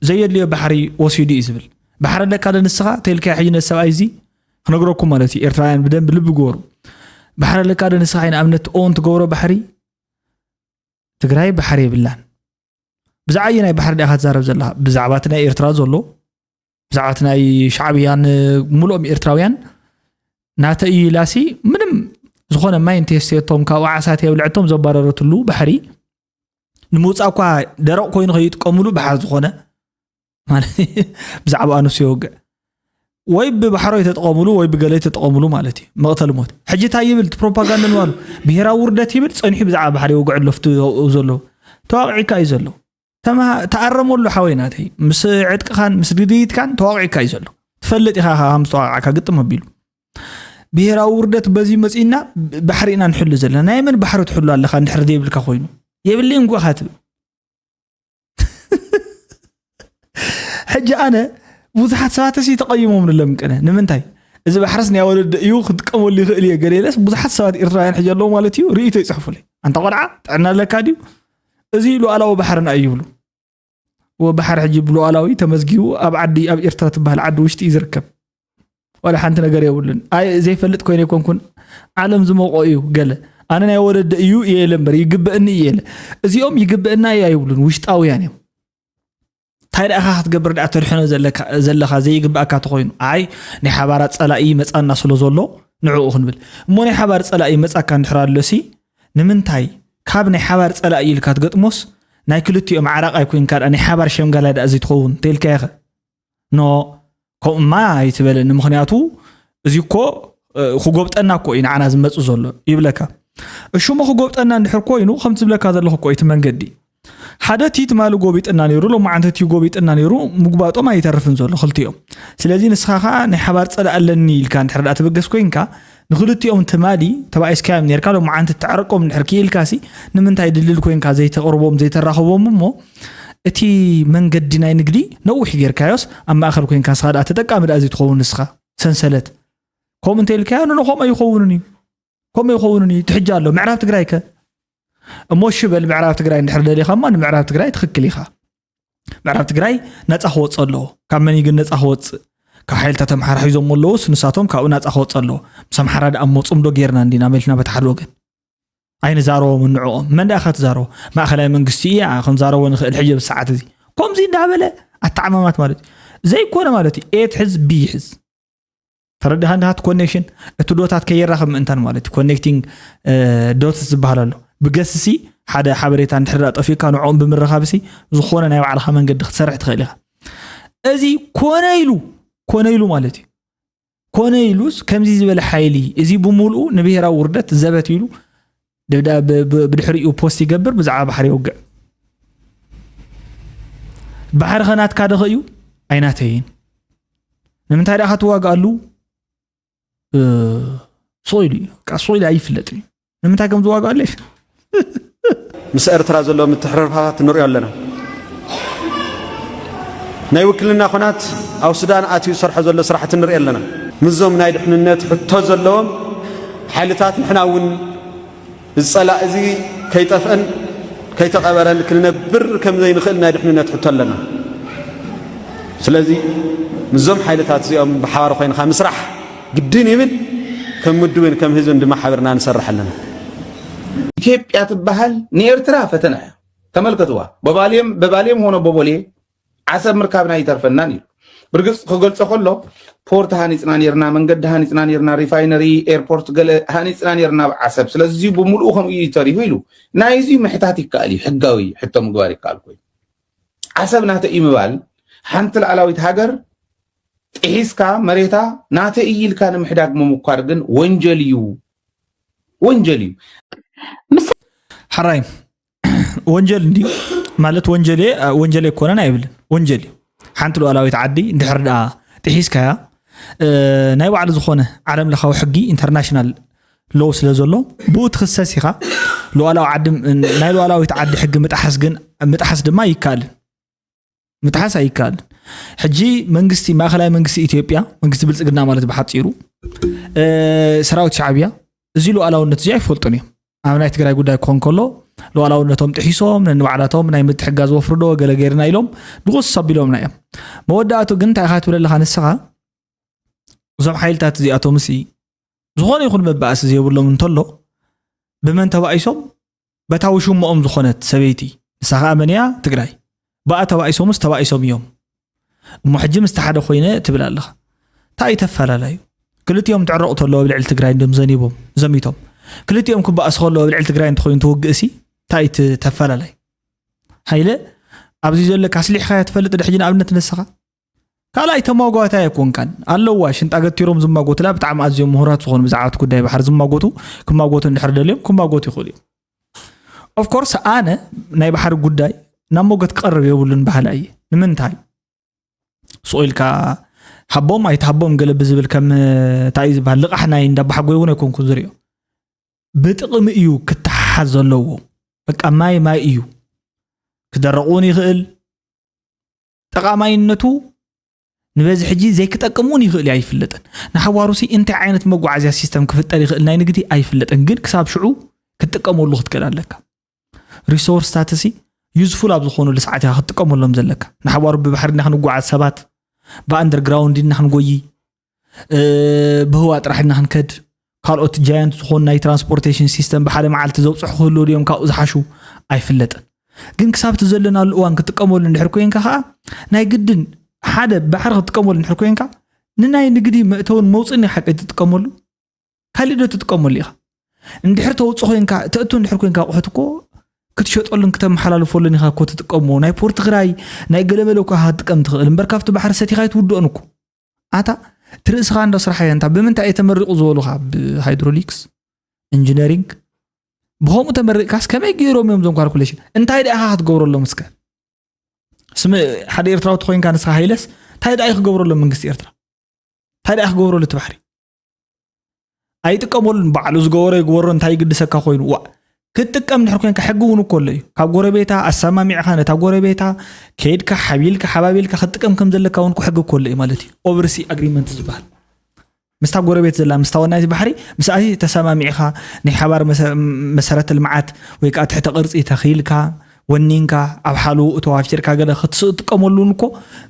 ዘየድልዮ ባሕሪ ወሲዱ እዩ ዝብል። ባሕሪ ኣለካ ዶ ንስኻ ተልካዮ ሕጂ ነዚ ሰብኣይ እዚ ክነግረኩም ማለት እዩ። ኤርትራውያን ብደንብ ልቢ ግበሩ። ባሕሪ ኣለካ ዶ ንስኻ ንኣብነት ኦን ትገብሮ ባሕሪ ትግራይ ባሕሪ የብላን። ብዛዕባ ኣየናይ ባሕሪ ዲኻ ትዛረብ ዘለኻ? ብዛዕባ እቲ ናይ ኤርትራ ዘሎ፣ ብዛዕባ እቲ ናይ ሻዕብያን ምሉኦም ኤርትራውያን ናተይ ኢላሲ ምንም ዝኾነ ማይ እንተየስተየቶም ካብኡ ዓሳ ተየብልዐቶም ዘባረረትሉ ባሕሪ ንምውፃእ እኳ ደረቕ ኮይኑ ከይጥቀምሉ ባሕሪ ዝኾነ ማለት ብዛዕባ ኣንሱ የወግዕ ወይ ብባሕሮ የተጠቐምሉ ወይ ብገለ የተጠቐምሉ ማለት እዩ። መቕተል ሞት ሕጂ እንታይ ይብል እቲ ፕሮፓጋንዳ ንባሉ ብሄራዊ ውርደት ይብል ጸኒሑ ብዛዕባ ባሕሪ ይወግዕ ኣሎ ፍቲ ዘለዉ ተዋቕዒካ እዩ ዘሎ። ተኣረመሉ ሓወይ ናተይ ምስ ዕጥቅኻን ምስ ድድይትካን ተዋቕዒካ እዩ ዘሎ። ትፈልጥ ኢኻ ከም ዝተዋቕዓካ ግጥም ኣቢሉ ብሄራዊ ውርደት በዚ መፂና ባሕሪ ኢና ንሕሉ ዘለና። ናይ መን ባሕሪ ትሕሉ ኣለኻ እንድሕር ዘይብልካ ኮይኑ የብለይን ጉእኻ ትብል ሕጂ ኣነ ብዙሓት ሰባት ሲ ተቐይሞም ንለምቅነ ንምንታይ እዚ ባሕርስ ናይ ወለደ እዩ ክጥቀመሉ ይኽእል እየ ገለ ኢለስ ብዙሓት ሰባት ኤርትራውያን ሕጂ ኣለዉ ማለት እዩ ርእይቶ ይፅሕፉለይ ኣንታ ቆልዓ ጥዕና ኣለካ ድዩ እዚ ሉኣላዊ ባሕርና እዩ ይብሉ ወባሕር ሕጂ ብሉዓላዊ ተመዝጊቡ ኣብ ዓዲ ኣብ ኤርትራ ትበሃል ዓዲ ውሽጢ እዩ ዝርከብ። ዋላ ሓንቲ ነገር የብሉን። ኣይ ዘይፈልጥ ኮይነ ኣይኮንኩን ዓለም ዝመቆ እዩ ገለ ኣነ ናይ ወለደ እዩ እየ ኢለ እምበር ይግበእኒ እየ ኢለ እዚኦም ይግበእና እዩ ኣይብሉን ውሽጣውያን እዮም። እንታይ ደኣ ኢኻ ክትገብር ደኣ ተድሕኖ ዘለካ ዘለኻ ዘይግበኣካ ተኾይኑ ኣይ ናይ ሓባራ ጸላኢ ይመጻና ስለ ዘሎ ንዕኡ ክንብል እሞ ናይ ሓባር ጸላኢ ይመጻካ እንድሕር ኣሎሲ ንምንታይ ካብ ናይ ሓባር ጸላኢ ኢልካ ትገጥሞስ ናይ ክልቲኦም ዓራቕ ኣይኮንካ ደኣ ናይ ሓባር ሸምጋላይ ደኣ ዘይትኸውን ተይልካዮ ኸ ኖ ከምኡማ ኣይትበለኒ ምኽንያቱ እዚ እኮ ክጎብጠና እኮ እዩ ንዓና ዝመጽእ ዘሎ ይብለካ እሹሞ ክጎብጠና እንድሕር ኮይኑ ከም ትብለካ ዘለኹ እኮ እቲ መንገዲ ሓደ እቲ ትማሊ ጎቢጥና ነይሩ ሎማዓንቲ እቲ ጎቢጥና ነይሩ ምጉባጦም ኣይተርፍን ዘሎ ክልቲኦም ስለዚ ንስኻ ኸዓ ናይ ሓባር ጸላኢ ኣለኒ ኢልካ እንድሕር ደኣ ትብገስ ኮይንካ ንኽልቲኦም ትማሊ ተባኢስካዮም ነይርካ ሎማዓንቲ ትዕረቆም እንድሕር ክኢልካሲ ንምንታይ ድልል ኮይንካ ዘይተቕርቦም ዘይተራኽቦም እሞ እቲ መንገዲ ናይ ንግዲ ነዊሕ ጌርካዮስ ኣብ ማእኸል ኮይንካ ንስኻ ደኣ ተጠቃሚ ደኣ ዘይትኸውን ንስኻ ሰንሰለት ከምኡ እንተኢልካዮ ንንኾም ኣይኸውንን እዩ ከምኡ ይኸውን እዩ ትሕጂ ኣሎ ምዕራብ ትግራይ ከ እሞ እሺ በል ምዕራብ ትግራይ እንድሕር ደሊኻ እማ ንምዕራብ ትግራይ ትኽክል ኢኻ ምዕራብ ትግራይ ነፃ ክወፅእ ኣለዎ ካብ መን ግን ነፃ ክወፅእ ካብ ሓይልታት ኣምሓራ ሒዞም ኣለዎስ ንሳቶም ካብኡ ናፃ ክወፅእ ኣለዎ ምስ ኣምሓራ ደኣ መፁም ዶ ጌርና እንዲና መልና በቲ ሓደ ወገን ኣይንዛረቦም እንዕኦም መን ደኣ ክትዛረቦ ማእኸላይ መንግስቲ እያ ክንዛረቦ ንኽእል ሕጂ ብሰዓት እዚ ከምዚ እንዳበለ ኣተዓማማት ማለት እዩ ዘይኮነ ማለት እዩ ኤት ሕዝ ቢ ሕዝ ተረዲኻ እንዲኻ? እቲ ኮኔክሽን፣ እቲ ዶታት ከየራኸብ ምእንታን ማለት እዩ። ኮኔክቲንግ ዶትስ ዝበሃል ኣሎ። ብገስሲ ሓደ ሓበሬታ እንድሕር ዳ ጠፊእካ ንዕኦም ብምርኻብሲ ዝኾነ ናይ ባዕልኻ መንገዲ ክትሰርሕ ትኽእል ኢኻ። እዚ ኮነ ኢሉ ኮነ ኢሉ ማለት እዩ። ኮነ ኢሉስ ከምዚ ዝበለ ሓይሊ እዚ ብምሉኡ ንብሄራዊ ውርደት ዘበት ኢሉ ደብዳ- ብ- ብ- ብድሕሪኡ ፖስት ይገብር፣ ብዛዕባ ባሕሪ የውግዕ። ባሕሪ ኸናትካ ደኸ እዩ? ኣይናተይን። ንምንታይ ደኣ ትዋግኣሉ? እ፣ ሶይሉ እዩ። በቃ ሶይሉ ኣይፍለጥን እዩ። ንምንታይ ከም ዝዋግኣሉ ኣይፍ- ምስ ኤርትራ ዘሎ ምትሕርርፋት ንሪኦ ኣለና። ናይ ውክልና ኹናት ኣብ ሱዳን ኣትዩ ዝሰርሖ ዘሎ ስራሕቲ ንርኢ ኣለና። ምስዞም ናይ ድሕንነት ሕቶ ዘለዎም ሓይልታት ንሕና እውን እዚ ጸላእ እዚ ከይጠፍአን ከይተቐበረን ክንነብር ከም ዘይንኽእል ናይ ድሕንነት ሕቶ ኣለና። ስለዚ ምስዞም ሓይልታት እዚኦም ብሓባር ኮይንካ ምስራሕ ግድን ይብል። ከም ውድብን ከም ህዝብን ድማ ሓቢርና ንሰርሕ ኣለና። ኢትዮጵያ ትበሃል ንኤርትራ ፈተና እያ። ተመልከትዋ። በባሌም በባሌም ሆነ በቦሌ ዓሰብ ምርካብና ይተርፈናን እዩ። ብርግጽ ክገልጾ ከሎ ፖርት ሃኒጽና ኔርና፣ መንገዲ ሃኒጽና ኔርና፣ ሪፋይነሪ፣ ኤርፖርት ገለ ሃኒጽና ኔርና ኣብ ዓሰብ። ስለዚ እዚ ብምልኡ ከምኡ እዩ ተሪፉ ኢሉ ናይ እዚ ምሕታት ይከኣል እዩ። ሕጋዊ ሕቶ ምግባር ይከኣል ኮይኑ ዓሰብ ናተ እዩ ምባል ሓንቲ ላዕላዊት ሃገር ጥሒስካ መሬታ ናተ እዩ ኢልካ ንምሕዳግ ምምኳር ግን ወንጀል እዩ፣ ወንጀል እዩ። ሕራይ ወንጀል እንዲዩ ማለት ወንጀል እየ፣ ወንጀል ኣይኮነን ኣይብልን። ወንጀል እዩ። ሓንቲ ሉዓላዊት ዓዲ እንድሕር ደኣ ጥሒስካያ፣ እ፣ ናይ ባዕሉ ዝኾነ ዓለም ለኻዊ ሕጊ ኢንተርናሽናል ሎው ስለ ዘሎ ብኡ ትኽሰስ ኢኻ። ሉዓላዊ ዓዲ፣ ናይ ሉዓላዊት ዓዲ ሕጊ ምጥሓስ ግን፣ ምጥሓስ ድማ ኣይከኣልን። ምጥሓስ ኣይከኣልን። ሕጂ መንግስቲ፣ ማእኸላይ መንግስቲ ኢትዮጵያ፣ መንግስቲ ብልጽግና ማለት ብሓጺሩ፣ እ፣ ሰራዊት ሻዕብያ እዚ ሉዓላውነት እዚ ኣይፈልጡን እዮም። ኣብ ናይ ትግራይ ጉዳይ ክኾን ከሎ ሉዓላውነቶም ጥሒሶም ነንባዕላቶም ናይ ምትሕጋዝ ወፍሪ ዶ ገለ ገይርና ኢሎም ድቑስ ኣቢሎምና እዮም። መወዳእቱ ግን እንታይ ኢኻ ትብል ኣለኻ ንስኻ? እዞም ሓይልታት እዚኣቶምሲ ዝኾነ ይኹን መባእሲ ዘይብሎም እንተሎ ብመን ተባኢሶም? በታ ውሽሞኦም ዝኾነት ሰበይቲ፣ ንሳ ኸኣ መን እያ? ትግራይ። ብኣ ተባኢሶምስ ተባኢሶም እዮም። እሞ ሕጂ ምስቲ ሓደ ኮይነ ትብል ኣለኻ። እንታይ እዩ ተፈላላዩ? ክልቲኦም ትዕረቑ ተለዉ ኣብ ልዕሊ ትግራይ እንድም ዘኒቦም፣ ዘሚቶም። ክልቲኦም ክበኣሱ ከለዉ ኣብ ልዕሊ ትግራይ እንተኾይኑ ትውግእሲ፣ እንታይ እቲ ተፈላላይ? ሃይለ፣ ኣብዚ ዘለካ ኣስሊሕኻዮ ትፈልጥ ዶ ሕጂ ንኣብነት ንስኻ? ካልኣይ ተማጓታይ ኣይኮንካን። ኣለዋ ሽንጣ ገቲሮም ዝማጎቱላ ብጣዕሚ ኣዝዮም ምሁራት ዝኾኑ ብዛዕባ እቲ ጉዳይ ባሕሪ ዝማጎቱ፣ ክማጎቱ እንድሕር ደልዮም ክማጎቱ ይኽእሉ እዮም። ኦፍ ኮርስ ኣነ ናይ ባሕሪ ጉዳይ ናብ ሞገት ክቐርብ የብሉን በሃላይ እየ። ንምንታይ? ስቕ ኢልካ ሃቦም ኣይትሃቦም ገለ ብዝብል ከም እንታይ እዩ ዝበሃል ልቓሕ ናይ እንዳባሓጎይ እውን ኣይኮንኩን ዝሪኦ። ብጥቕሚ እዩ ክተሓሓዝ ዘለዎ። በቃ ማይ ማይ እዩ። ክደርቕ እውን ይኽእል። ጠቓማይነቱ ንበዚ ሕጂ ዘይክጠቅም እውን ይኽእል እዩ ኣይፍለጥን። ንሓዋሩሲ እንታይ ዓይነት መጓዓዝያ ሲስተም ክፍጠር ይኽእል ናይ ንግዲ ኣይፍለጥን፣ ግን ክሳብ ሽዑ ክትጥቀመሉ ክትክእል ኣለካ። ሪሶርስታትሲ ዩዝፉል ኣብ ዝኾኑሉ ሰዓት ኢኻ ክትጥቀመሎም ዘለካ። ንሓዋሩ ብባሕሪ ኢና ክንጓዓዝ ሰባት፣ ብኣንደርግራውንድ ኢና ክንጎይ፣ እ፣ ብህዋ ጥራሕ ኢና ክንከድ። ካልኦት ጃያንት ዝኾኑ ናይ ትራንስፖርቴሽን ሲስተም ብሓደ መዓልቲ ዘብፅሑ ክህልዉ ድዮም ካብኡ ዝሓሹ ኣይፍለጥን። ግን ክሳብ እቲ ዘለናሉ እዋን ክትጥቀመሉ እንድሕር ኮይንካ ከዓ ናይ ግድን ሓደ ባሕሪ ክትጥቀመሉ እንድሕር ኮይንካ ንናይ ንግዲ መእተውን መውፅእን ሓቂ ትጥቀመሉ ካሊእ ዶ ትጥቀመሉ ኢኻ? እንድሕር ተውፅእ ኮይንካ ተእቱ እንድሕር ኮይንካ ኣቑሑት እኮ ክትሸጠሉን ክተመሓላልፈሉን ኢኻ እኮ ትጥቀሞ። ናይ ፖርት ክራይ ናይ ገለመለ እኮ ኢኻ ክትጥቀም ትኽእል እምበር ካብቲ ባሕሪ ሰቲኻ ኣይትውድኦን እኮ። ኣታ ትርእስኻ እንዶ ስራሕ እያ እንታ ብምንታይ እየ ተመሪቑ ዝበሉኻ ብሃይድሮሊክስ ኢንጂነሪንግ ብኸምኡ ተመሪቕካስ ከመይ ገይሮም እዮም እዞም ካልኩሌሽን እንታይ ደኣ ኢኻ ክትገብረሎም እስከ ስም ሓደ ኤርትራዊ ተኮይንካ ንስኻ ሃይለስ እንታይ ደኣ እዩ ክገብረሎም መንግስቲ ኤርትራ እንታይ ደኣ ክገብረሉ እቲ ባሕሪ ኣይጥቀመሉን ባዕሉ ዝገበሮ ይግበሮ እንታይ ይግድሰካ ኮይኑ ዋ ክትጥቀም ድሕር ኮንካ ሕጊ እውን እኮ ኣሎ እዩ ካብ ጎረቤታ ኣሰማሚዕካ ነታ ጎረቤታ ከይድካ ሓቢልካ ሓባቢልካ ክትጥቀም ከም ዘለካ እውን እኮ ሕጊ እኮ ኣሎ እዩ ማለት እዩ ኦቨርሲ ኣግሪመንት ዝበሃል ምስታ ጎረቤት ዘላ ምስታ ወናይቲ ባሕሪ ምስኣሲ ተሰማሚዕካ ናይ ሓባር መሰረተ ልምዓት ወይ ከዓ ትሕተ ቅርፂ ተኺልካ ወኒንካ ኣብ ሓሉ እተዋፊርካ ገለ ክትጥቀመሉን እኮ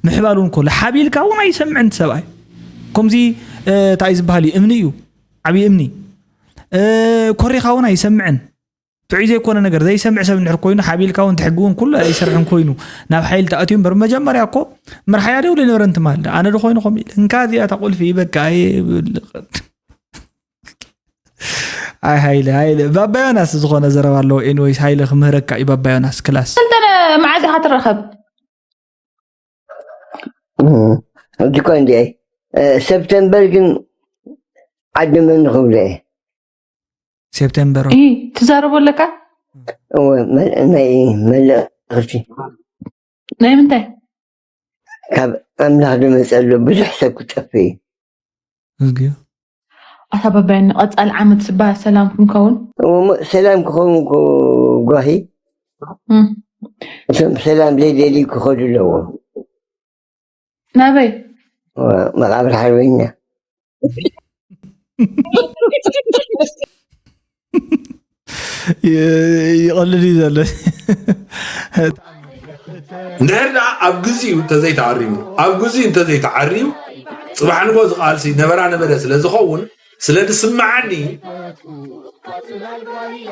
ምሕባሉን እኮ ሓቢልካ እውን ኣይሰምዕን ሰብኣይ ከምዚ እንታይ ዝበሃል እዩ እምኒ እዩ ዓብዪ እምኒ ኮሪኻ እውን ኣይሰምዕን ጥዑይ ዘይኮነ ነገር ዘይሰምዕ ሰብ እንድሕር ኮይኑ ሓቢልካ እውን ትሕጊ እውን ኩሉ ኣይሰርሕን ኮይኑ ናብ ሓይሊ ተኣትዩ እምበር መጀመርያ እኮ መርሓያ ደውለ ነበረን ትማል ኣነ ዶ ኮይኑ ከም ኢለ እንካ እዚኣ እታ ቁልፊ በቃ ኣይ ሃይለ ሃይለ ባባ ዮናስ ዝኾነ ዘረባ ኣለዎ። ኤኒወይስ ሃይለ ክምህረካ እዩ ባባ ዮናስ ክላስ እንተ መዓዝ ኢኻ ትረኸብ? ሕጂ እኮ እንዲ ሰፕተምበር ግን ዓዲ መን ንኽብሎ እየ ሴፕቴምበር እ ትዛረቦ ኣለካ እወ፣ መ- ናይ መልእኽቲ ናይ ምንታይ ካብ ኣምላኽ ዝመፀ ኣሎ ብዙሕ ሰብ ክጠፍእ እዩ እዝግዮ ኣታ ባባይ ንቐፃል ዓመት ስባ ሰላም ክንከውን እሞ ሰላም ክኸውን እኮ ጓሂ እም። እቶም ሰላም ዘይደልዩ ክኸዱ ኣለዎም ናበይ መቃብር ሓርበኛ ይቐልድ እዩ ዘሎ እንድሕር ደኣ ኣብ ግዜኡ እንተዘይተኣሪሙ ኣብ ግዜኡ እንተዘይተዓርዩ ጽባሕ ንጎ ዝቃልሲ ነበራ ነበረ ስለ ዝኸውን ስለ ዝስምዓኒ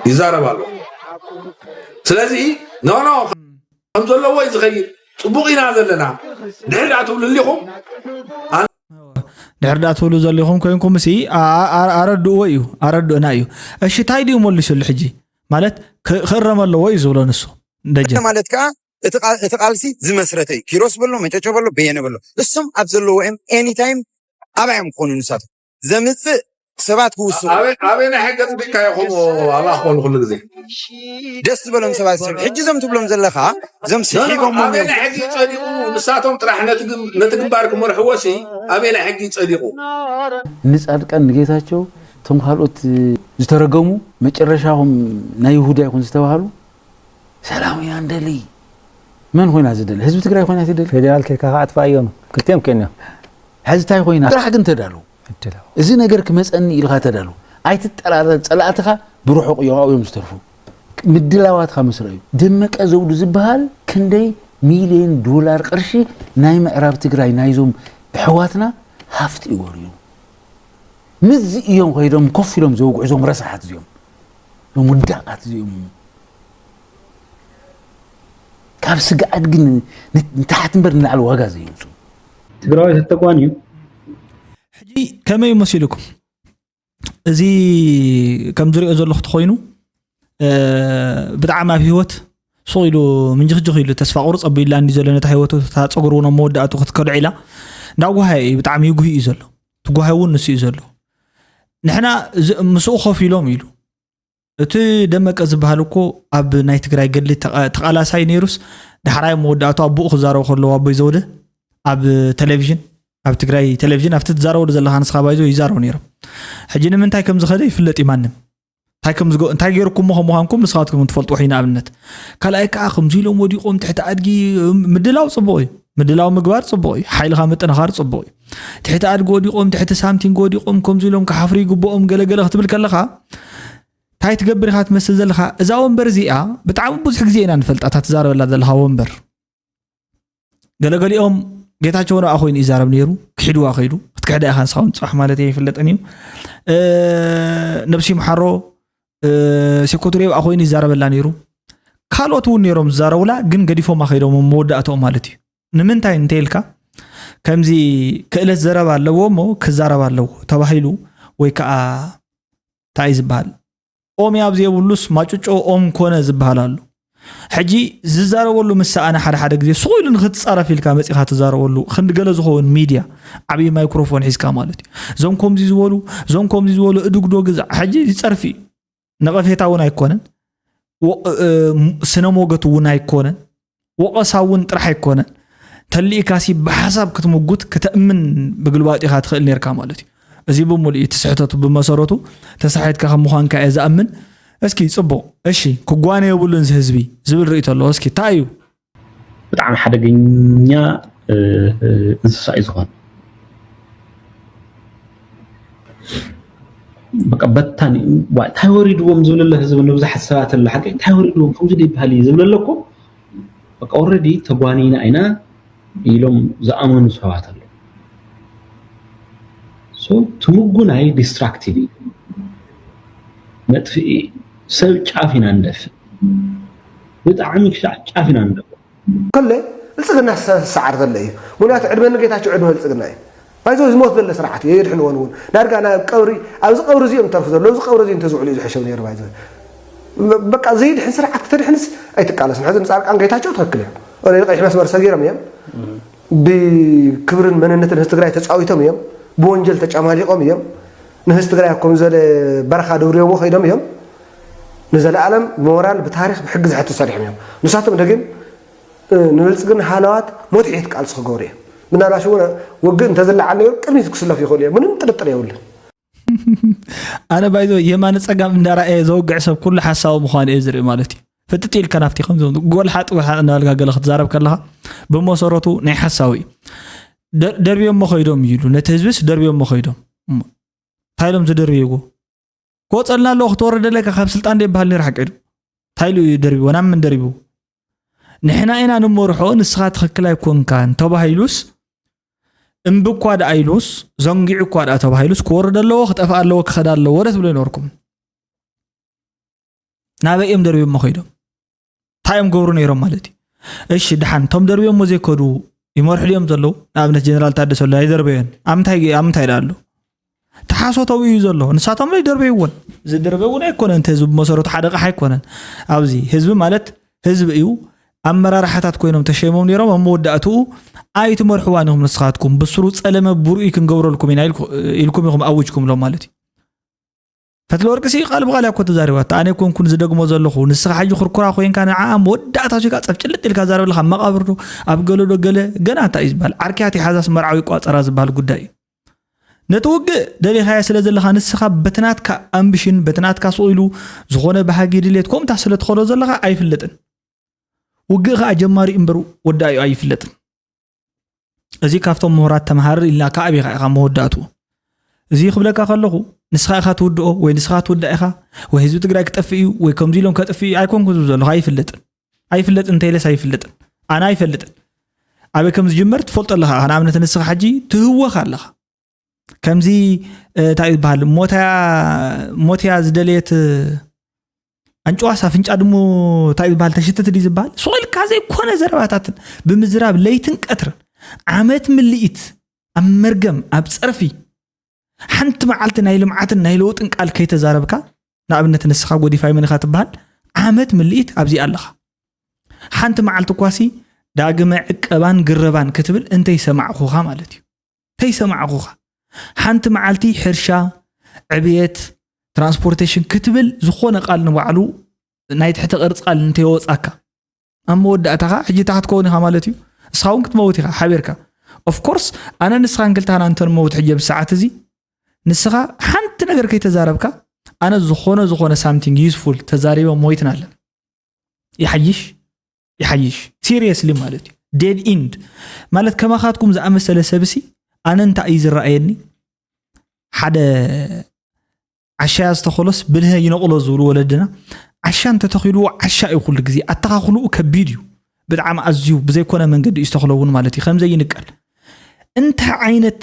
ይዛረብ ኣሎ ስለዚ ኖ ኖ ከም ዘለዎ እዩ ዝኸይድ ጽቡቕ ኢና ዘለና ድሕር ደኣ ትብሉ ኣሊኹም ድሕር ደኣ ትብሉ ዘሊኹም ኮይንኩም ሲ ኣረድእዎ እዩ ኣረድእና እዩ እሺ ታይ ድዩ መሊሱሉ ሕጂ ማለት ክእረም ኣለዎ እዩ ዝብሎ ንሱ ደጀ ማለት ከዓ እቲ ቃልሲ ዝመስረተ እዩ ኪሮስ በሎ መጨጨ በሎ በየነ በሎ እሶም ኣብ ዘለዎ እዮም ኤኒታይም ኣባዮም ክኾኑ ንሳቶም ዘምፅእ ሰባት ክውስኑ ኣበይ ናይ ሕገ ፅዲቅካ ይኹም ኣላ ክኾኑ ኩሉ ግዜ ደስ ዝበሎም ሰባት ሰብ ሕጂ ዘም ትብሎም ዘለካ ዘም ስሒቦም ኣበይ ናይ ሕጊ ፀዲቁ ንሳቶም ጥራሕ ነቲ ግንባር ክመርሕዎ ሲ ኣበይ ናይ ሕጊ ፀዲቁ ንፃድቃን ንጌታቸው እቶም ካልኦት ዝተረገሙ መጨረሻኹም ናይ ይሁዳ ይኹን ዝተባሃሉ ሰላም ኢና ንደሊ መን ኮይና ዝደሊ ህዝቢ ትግራይ ኮይና ትደሊ ፌዴራል ኬካ ከዓ ኣጥፋእዮ ክልቲኦም ኬንዮ ሕዚ እንታይ ኮይና ስራሕ ግን ተዳሉ እዚ ነገር ክመፀኒ ኢልካ ተዳሉ ኣይትጠላለ ፀላእትኻ ብርሑቕ እዮም ኣብኡ እዮም ዝተርፉ ምድላዋትካ ምስ ረኣዩ ደመቀ ዘውዱ ዝበሃል ክንደይ ሚልዮን ዶላር ቅርሺ ናይ ምዕራብ ትግራይ ናይዞም ኣሕዋትና ሃፍቲ እዩ ወርዩ ምዚ እዮም ከይዶም ኮፍ ኢሎም ዘውግዑ እዞም ረሳሓት እዚኦም እዞም ውዳቃት እዚኦም ካብ ስግኣት ግን ንታሕቲ እምበር ንላዕሊ ዋጋ ዘየምፁ ትግራዋይ ተተቋን እዩ ሕጂ ከመይ መሲልኩም እዚ ከም ዝሪኦ ዘለኹ ተኮይኑ ብጣዕሚ ኣብ ህይወት ሱቕ ኢሉ ምንጅኽጅኽ ኢሉ ተስፋ ቁርፅ ኣቢሉላ እንዲ ዘሎ ነታ ህይወቱ እታ ፀጉሪ እውን ኣብ መወዳእቱ ክትከድዑ ኢላ እንዳጓሃየ እዩ ብጣዕሚ ይጉሂ እዩ ዘሎ ትጓሃይ እውን ንሱ እዩ ዘሎ ንሕና ምስኡ ኮፍ ኢሎም ኢሉ እቲ ደመቀ ዝበሃል እኮ ኣብ ናይ ትግራይ ገድሊ ተቓላሳይ ነይሩስ ዳሕራይ መወዳእቱ ኣቦኡ ክዛረቡ ከለዉ ኣቦይ ዘውደ ኣብ ቴሌቪዥን ኣብ ትግራይ ቴሌቪዥን ኣብቲ ትዛረበሉ ዘለካ ንስኻ ባይዞ ይዛረቡ ነይሮም ሕጂ ንምንታይ ከም ዝኸደ ይፍለጥ እዩ ማንም እንታይ ከም ዝገ እንታይ ገይርኩሞ ከም ምዃንኩም ንስኻትኩም ትፈልጥዎ ሕጂ ንኣብነት ካልኣይ ከዓ ከምዚ ኢሎም ወዲቖም ትሕቲ ኣድጊ ምድላው ፅቡቕ እዩ ምድላው ምግባር ፅቡቕ እዩ ሓይልኻ ምጥንኻር ፅቡቕ እዩ ትሕቲ ኣድጊ ወዲቖም ትሕቲ ሳምቲንግ ወዲቖም ከምዚ ኢሎም ክሓፍሩ ይግብኦም ገለገለ ክትብል ከለኻ እንታይ ትገብር ኢኻ ትመስል ዘለኻ እዛ ወንበር እዚኣ ብጣዕሚ ብዙሕ ግዜ ኢና ንፈልጣ እታ ትዛረበላ ዘለኻ ወንበር ገለገሊኦም ጌታቸው ንኣ ኮይኑ ይዛረብ ነይሩ ክሒድዋ ከይዱ ክትክሕዳ ኢኻ ንስኻ እውን ፅባሕ ማለት ኣይፍለጥን እዩ ነብሲ ምሓሮ ሴኮቱሬ ብኣ ኮይኑ ይዛረበላ ነይሩ ካልኦት እውን ነይሮም ዝዛረቡላ ግን ገዲፎማ ከይዶም መወዳእተኦም ማለት እዩ ንምንታይ እንተ ኢልካ ከምዚ ክእለት ዘረባ ኣለዎ እሞ ክዛረብ ኣለዎ ተባሂሉ ወይ ከዓ እንታይ ዝበሃል ኦም ኣብ ዘይብሉስ ማጭጮ ኦም ኮነ ዝበሃል ኣሎ ሕጂ ዝዛረበሉ ምስ ሰኣነ ሓደ ሓደ ግዜ ሱቕ ኢሉ ንክትፃረፍ ኢልካ መፂኻ ትዛረበሉ ክንዲ ገለ ዝኸውን ሚድያ ዓብዪ ማይክሮፎን ሒዝካ ማለት እዩ እዞም ከምዚ ዝበሉ እዞም ከምዚ ዝበሉ እድግዶ ግዛዕ ሕጂ ይፀርፊ እዩ ነቐፌታ እውን ኣይኮነን ስነ ሞገት እውን ኣይኮነን ወቐሳ እውን ጥራሕ ኣይኮነን ተልኢካሲ ብሓሳብ ክትምጉት ክተእምን ብግልባጢኻ ትኽእል ነርካ ማለት እዩ እዚ ብምሉእ እቲ ስሕተቱ ብመሰረቱ ተሳሒትካ ከም ምዃንካ እየ ዝኣምን እስኪ ፅቡቕ እሺ ክጓነ የብሉን እዚ ህዝቢ ዝብል ርእቶ ኣለዎ እስኪ እንታይ እዩ ብጣዕሚ ሓደገኛ እንስሳ እዩ ዝኾን በቃ በታን እንታይ ወሪድዎም ዝብለለ ህዝቢ ንብዙሓት ሰባት ኣሎ ሓቂ እንታይ ወሪድዎም ከምዚ ይበሃል እዩ ዝብለለ እኮ በቃ ኦረዲ ተጓኒና ኢና ኢሎም ዝኣመኑ ሰባት ኣሎ ትምጉናይ ዲስትራክቲቭ እዩ መጥፍኢ ሰብ ጫፍ ኢና ንደፍእ። ብጣዕሚ ክሻዕ ጫፍ ኢና ንደፍእ። ከለ ብልፅግና ዝሰዓር ዘሎ እዩ። ምክንያቱ ዕድመ ንጌታቸው ዕድመ ብልፅግና እዩ። ባይዞ ዝሞት ዘሎ ስርዓት እዩ። የድሕንዎን እውን ዳርጋ ናብ ቀብሪ ኣብዚ ቀብሪ እዚኦም ተርፉ ዘሎ ኣብዚ ቀብሪ እዚኦም ተዝውዕሉ እዩ ዝሕሸው ነይሩ። ባይዞ በቃ ዘይድሕን ስርዓት ክተድሕንስ ኣይትቃለስን። ሕዚ ንፃርቃን ጌታቸው ትክክል እዮም። ኦልሬዲ ቀይሕ መስመር ሰጊሮም እዮም። ብክብርን መንነትን ህዝቢ ትግራይ ተፃዊቶም እዮም። ብወንጀል ተጨማሊቆም እዮም። ንህዝቢ ትግራይ ከም ዘለ በረኻ ደብርዮሞ ከይዶም እዮም። ንዘለኣለም ብሞራል ብታሪክ ብሕጊ ዝሕት ሰሪሖም እዮም። ንሳቶም ደጊም ንብልፅግና ሃለዋት ሞት ይሕት ቃልሲ ክገብሩ እዮም። ምናልባሽ እውን ውግእ እንተዝለዓል ነይሩ ቅድሚት ክስለፉ ይኽእሉ እዮም። ምንም ጥርጥር የብሉን። ኣነ ባይዞ የማነ ፀጋም እንዳረኣየ ዘውግዕ ሰብ ኩሉ ሓሳዊ ምዃኑ እየ ዝርኢ ማለት እዩ። ፍጥጥ ኢልካ ናብቲ ከምዞም ጎልሓጥ ጎልሓጥ እናበልካ ገለ ክትዛረብ ከለኻ ብመሰረቱ ናይ ሓሳዊ እዩ። ደርብዮሞ ከይዶም እዩ ኢሉ ነቲ ህዝብስ ደርብዮሞ ከይዶም እንታይ ኢሎም ዝደርብይዎ ክወፀልና ኣለዎ ክትወርድ ኣለካ ካብ ስልጣን ደ ይበሃል ነይሩ ሓቂ ዶ እንታይ ኢሉ እዩ ደርብዎ ናብ ምን ደርብዎ ንሕና ኢና ንመርሖ ንስኻ ትኽክል ኣይኮንካን ተባሂሉስ እምቢ እኳ ደኣ ኢሉስ ዘንጊዑ እኳ ደኣ ተባሂሉስ ክወርድ ኣለዎ ክጠፍእ ኣለዎ ክኸዳ ኣለዎ ደ ትብሎ ይነበርኩም ናበይ እዮም ደርብዮሞ ከይዶም እንታይ እዮም ገብሩ ነይሮም ማለት እዩ እሺ ድሓን እቶም ደርብዮሞ ዘይከዱ ይመርሑ ድዮም ዘለዉ ንኣብነት ጀነራል ታደሰ ወረደ ኣይደርበዮን ኣብ ምንታይ ደኣ ኣሎ ተሓሶ ተውኡ እዩ ዘሎ ንሳቶም ዶ ይደርበይዎን ዝድርበ እውን ኣይኮነን እንተ ህዝቢ ብመሰረቱ ሓደ ቃሕ ኣይኮነን ኣብዚ ህዝቢ ማለት ህዝቢ እዩ ኣመራርሓታት ኮይኖም ተሸይሞም ነይሮም ኣብ መወዳእትኡ ኣይትመርሕዋን ኢኹም ንስኻትኩም ብስሩ ፀለመ ብርኡይ ክንገብረልኩም ኢና ኢልኩም ኢኹም ኣውጅኩምሎም ማለት እዩ ፈትለወርቂ ሲ ቃል ብቃል እያ እኮ ተዛሪባቶ ኣነ ኮንኩን ዝደግሞ ዘለኹ ንስኻ ሕጂ ኩርኩራ ኮይንካ ንዓኣ መወዳእታ ሲካ ፀፍጭልጥ ኢልካ ዛረብ ኣለካ መቃብር ዶ ኣብ ገለ ዶ ገለ ገና እንታይ እዩ ዝበሃል ዓርክያ ትሓዛስ መርዓዊ ይቋፀራ ዝበሃል ጉዳይ እዩ ነቲ ውግእ ደሊኻያ ስለ ዘለኻ ንስኻ በቲ ናትካ ኣምብሽን በቲ ናትካ ስቕ ኢሉ ዝኾነ ባህጊ ድሌት ከምታ ስለ ትኸዶ ዘለኻ ኣይፍለጥን ውግእ ኸኣ ጀማሪ እምበር ወዳኢኡ ኣይፍለጥን እዚ ካብቶም ምሁራት ተምሃር ኢልና ከኣ ኣበይ ኢኻ መወዳእትኡ እዚ ክብለካ ከለኹ ንስኻ ኢኻ ትውድኦ ወይ ንስኻ ትውዳእ ኢኻ ወይ ህዝቢ ትግራይ ክጠፍእ እዩ ወይ ከምዚ ኢሎም ከጥፍእ እዩ ኣይኮንኩ ዝብ ዘለኹ ኣይፍለጥን ኣይፍለጥን እንተይለስ ኣይፍለጥን ኣነ ኣይፈልጥን ኣበይ ከም ዝጅመር ትፈልጦ ኣለኻ ንኣብነት ንስኻ ሕጂ ትህወኽ ኣለኻ ከምዚ እንታይ ዝበሃል ሞትያ ዝደለየት ኣንጭዋስ ኣፍንጫ ድሙ እንታይ ዝበሃል ተሽትት ድዩ ዝበሃል ሱቕ ኢልካ ዘይኮነ ዘረባታትን ብምዝራብ ለይትን ቀትርን ዓመት ምልኢት ኣብ መርገም ኣብ ፀርፊ ሓንቲ መዓልቲ ናይ ልምዓትን ናይ ለውጥን ቃል ከይተዛረብካ ንኣብነት ንስኻ ጎዲፋይ መን ኢኻ ትበሃል ዓመት ምልኢት ኣብዚኣ ኣለኻ ሓንቲ መዓልቲ እኳሲ ዳግመ ዕቀባን ግረባን ክትብል እንተይሰማዕኹኻ ማለት እዩ ተይሰማዕኹኻ ሓንቲ መዓልቲ ሕርሻ ዕብየት ትራንስፖርቴሽን ክትብል ዝኾነ ቃል ንባዕሉ ናይ ትሕቲ ቅርፂ ቃል እንተይወፃካ ኣብ መወዳእታኻ ሕጂ እታ ክትከውን ኢኻ ማለት እዩ እስኻ እውን ክትመውት ኢኻ ሓቢርካ ኦፍኮርስ ኣነ ንስኻን ክልታና እንተንመውት ሕጂ ብሰዓት እዚ ንስኻ ሓንቲ ነገር ከይተዛረብካ ኣነ ዝኾነ ዝኾነ ሳምቲንግ ዩስፉል ተዛሪበ ሞይትና ኣለና ይሓይሽ ይሓይሽ ሲሪየስሊ ማለት እዩ ዴድ ኢንድ ማለት ከማኻትኩም ዝኣመሰለ ሰብሲ ኣነ እንታይ እዩ ዝረኣየኒ ሓደ ዓሻ ዝተኸሎስ ብልሀ ይነቕሎ ዝብሉ ወለድና ዓሻ እንተተኺልዎ ዓሻ እዩ ኩሉ ግዜ ኣተኻኽልኡ ከቢድ እዩ ብጣዕሚ ኣዝዩ ብዘይኮነ መንገዲ እዩ ዝተኽሎ እውን ማለት እዩ ከምዘይ ይንቀል እንታይ ዓይነት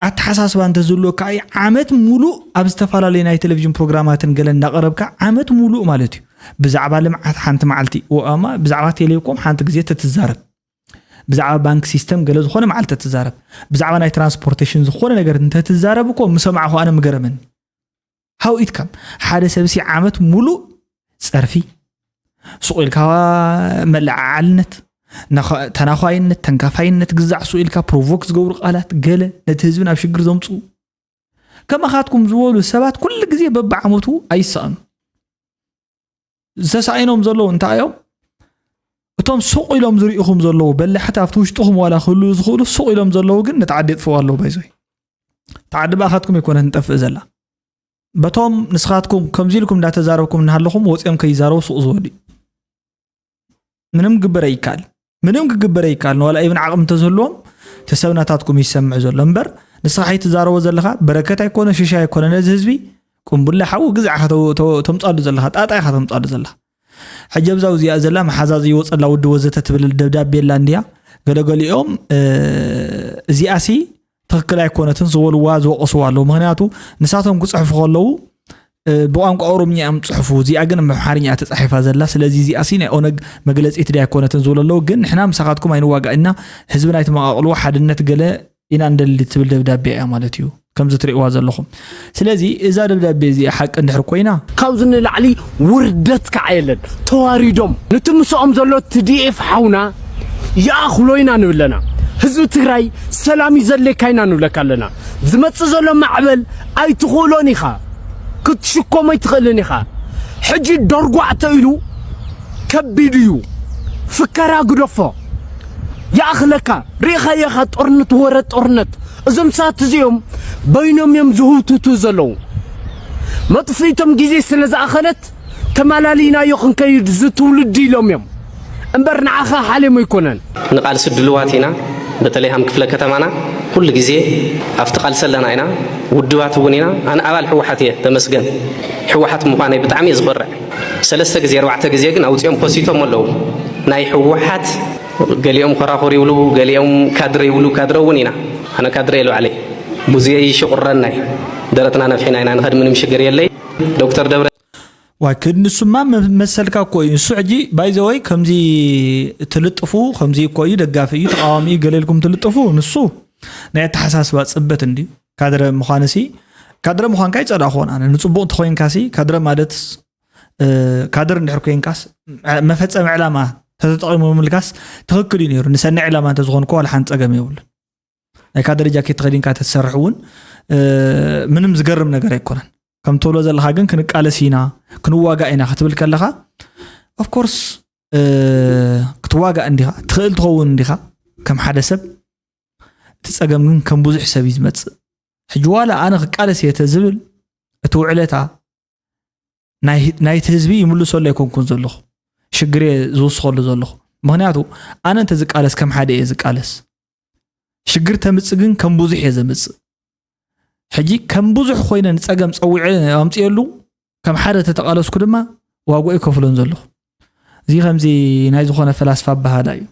ኣተሓሳስባ እንተዝህልወካ እዩ ዓመት ሙሉእ ኣብ ዝተፈላለዩ ናይ ቴሌቪዥን ፕሮግራማትን ገለ እንዳቐረብካ ዓመት ሙሉእ ማለት እዩ ብዛዕባ ልምዓት ሓንቲ መዓልቲ ወኣማ ብዛዕባ ቴሌኮም ሓንቲ ግዜ ተትዛረብ ብዛዕባ ባንክ ሲስተም ገለ ዝኾነ መዓልቲ ተትዛረብ ብዛዕባ ናይ ትራንስፖርቴሽን ዝኾነ ነገር እንተትዛረብ እኮ ምሰማዕኹ ኣነ ምገረመኒ how it come ሓደ ሰብሲ ዓመት ሙሉእ ፀርፊ ሱቕ ኢልካ መለዓዓልነት ተናኳይነት ተንካፋይነት ግዛዕ ሱቕ ኢልካ ፕሮቮክ ዝገብሩ ቃላት ገለ ነቲ ህዝቢ ናብ ሽግር ዘምፅኡ ከማኻትኩም ዝበሉ ሰባት ኩሉ ግዜ በብዓመቱ ኣይሰኣኑ ዝተሳኢኖም ዘለዉ እንታይ እዮም እቶም ሱቕ ኢሎም ዝርኢኹም ዘለዉ በላሕቲ ኣብቲ ውሽጥኹም ዋላ ክህልዉ ዝኽእሉ ሱቕ ኢሎም ዘለዉ ግን ነቲ ዓዲ የጥፍዋ ኣለዉ ባይዞይ እቲ ዓዲ ብኣኻትኩም ኣይኮነት ንጠፍእ ዘላ በቶም ንስኻትኩም ከምዚ ኢልኩም እንዳተዛረብኩም እናሃለኹም ወፂኦም ከይዛረቡ ሱቕ ዝበሉ እዩ ምንም ግበረ ይካል ምንም ክግበረ ይካል ንዋላ ኢብን ዓቕሚ እንተዝህልዎም እቲ ሰብ ናታትኩም ይሰምዕ ዘሎ እምበር ንስኻ ከይትዛረቦ ዘለኻ በረከት ኣይኮነ ሽሻ ኣይኮነ ነዚ ህዝቢ ቁምቡላ ሓዊ ግዛዕኻ ተምፃሉ ዘለኻ ጣጣ ኢኻ ተምፃሉ ዘለኻ ሕጂ ኣብዛ እዚኣ ዘላ መሓዛዝ ይወፀላ ውዲ ወዘተ ትብል ደብዳቤ ኣላ እንድያ ገለገሊኦም እዚኣሲ ትኽክል ኣይኮነትን ዝበልዋ ዝወቐስዋ ኣለዉ ምክንያቱ ንሳቶም ክፅሕፉ ከለዉ ብቋንቋ ኦሮምኛ እዮም ጽሑፉ፣ እዚኣ ግን ኣምሓርኛ ተጻሒፋ ዘላ። ስለዚ እዚኣ ሲ ናይ ኦነግ መግለጺት ድያ ኣይኮነትን ዝብሉ ኣለዉ። ግን ንሕና ምሳኻትኩም ኣይንዋጋእ ኢና፣ ህዝብና ኣይትመቓቕልዎ፣ ሓድነት ገለ ኢና እንደሊ ትብል ደብዳቤ እያ ማለት እዩ፣ ከምዚ ትርእይዋ ዘለኹም። ስለዚ እዛ ደብዳቤ እዚኣ ሓቂ እንድሕር ኮይና፣ ካብዚ ንላዕሊ ውርደት ከዓ የለን። ተዋሪዶም፣ ነቲ ምስኦም ዘሎ ቲ ዲ ኤፍ ሓውና ይኣኽሎ ኢና ንብለና። ህዝቢ ትግራይ ሰላም እዩ ዘድልየካ ኢና ንብለካ ኣለና። ዝመጽእ ዘሎ ማዕበል ኣይትኽእሎን ኢኻ፣ ክትሽኮሞ ኣይትኽእልን ኢኻ። ሕጂ ደርጓዕ ተኢሉ ከቢድ እዩ። ፍከራ ግደፎ፣ ይኣኽለካ። ርኢኻዮ ኢኻ ጦርነት፣ ወረ ጦርነት። እዞም ሰባት እዚኦም በይኖም እዮም ዝህውትቱ ዘለዉ። መጥፍኢቶም ግዜ ስለ ዝኣኸለት ተመላሊናዮ ክንከይድ እዚ ትውልዲ ኢሎም እዮም እምበር ንዓኻ ሓልዮም ኣይኮነን። ንቓልሲ ድልዋት ኢና። በተለይ ሃም ክፍለ ከተማና ኩሉ ግዜ ኣብቲ ቃልሲ ኣለና ኢና፣ ውድባት እውን ኢና። ኣነ ኣባል ህወሓት እየ፣ ተመስገን። ህወሓት ምዃነይ ብጣዕሚ እየ ዝኮርዕ። ሰለስተ ግዜ ኣርባዕተ ግዜ ግን ኣውፂኦም ፖሲቶም ኣለዉ። ናይ ህወሓት ገሊኦም ኮራኹር ይብሉ፣ ገሊኦም ካድረ ይብሉ። ካድረ እውን ኢና። ኣነ ካድረ እየ ባዕለይ። ብዙየይ ሽቁረናይ፣ ደረትና ነፍሒና ኢና ንኸድ፣ ምንም ሽግር የለይ። ዶክተር ደብረ ዋይ ክድ ንሱማ መ- መሰልካ እኮ እዩ። ንሱ ሕጂ ባይዘወይ ከምዚ ትልጥፉ፣ ከምዚ እኮ እዩ፣ ደጋፊ እዩ፣ ተቃዋሚ እዩ፣ ገለ ኢልኩም ትልጥፉ። ንሱ ናይ ኣተሓሳስባ ጽበት እንድዩ። ካድረ ምዃንሲ፣ ካድረ ምዃንካ ይጸላእኹን ኣነ። ንጽቡቕ እንተኾይንካሲ፣ ካድረ ማለት፣ እ፣ ካድር እንድሕር ኮይንካስ፣ መፈጸሚ ዕላማ ተተጠቒሙ ምልካስ ትኽክል እዩ ነይሩ። ንሰናይ ዕላማ እንተዝኾንኩ ዋላ ሓንቲ ጸገም የብሉን። ናይ ካድረ ጃኬት ተኸዲንካ ተትሰርሕ እውን፣ እ፣ ምንም ዝገርም ነገር ኣይኮነን። ከም ትብሎ ዘለኻ ግን ክንቃለስ ኢና፣ ክንዋጋእ ኢና ክትብል ከለኻ፣ ኦፍኮርስ፣ እ፣ ክትዋጋእ እንዲኻ፣ ትኽእል ትኸውን እንዲኻ ከም ሓደ ሰብ። እቲ ጸገም ግን ከም ብዙሕ ሰብ እዩ ዝመጽእ። ሕጂ ዋላ ኣነ ክቃለስ እየ ተዝብል፣ እቲ ውዕለታ ናይ-፣ ናይቲ ህዝቢ ይምልሰሉ ኣይኮንኩን ዘለኹ። ሽግር እየ ዝውስኸሉ ዘለኹ። ምኽንያቱ ኣነ እንተዝቃለስ ከም ሓደ እየ ዝቃለስ። ሽግር ተምጽእ ግን ከም ብዙሕ እየ ዘምጽእ። ሕጂ ከም ብዙሕ ኮይነ ንጸገም ጸዊዐ ኣምጽኤሉ፣ ከም ሓደ ተተቃለስኩ ድማ ዋግኡ ይከፍሎን ዘለኹ። እዚ ከምዚ ናይ ዝኾነ ፈላስፋ ኣበሃህላ እዩ።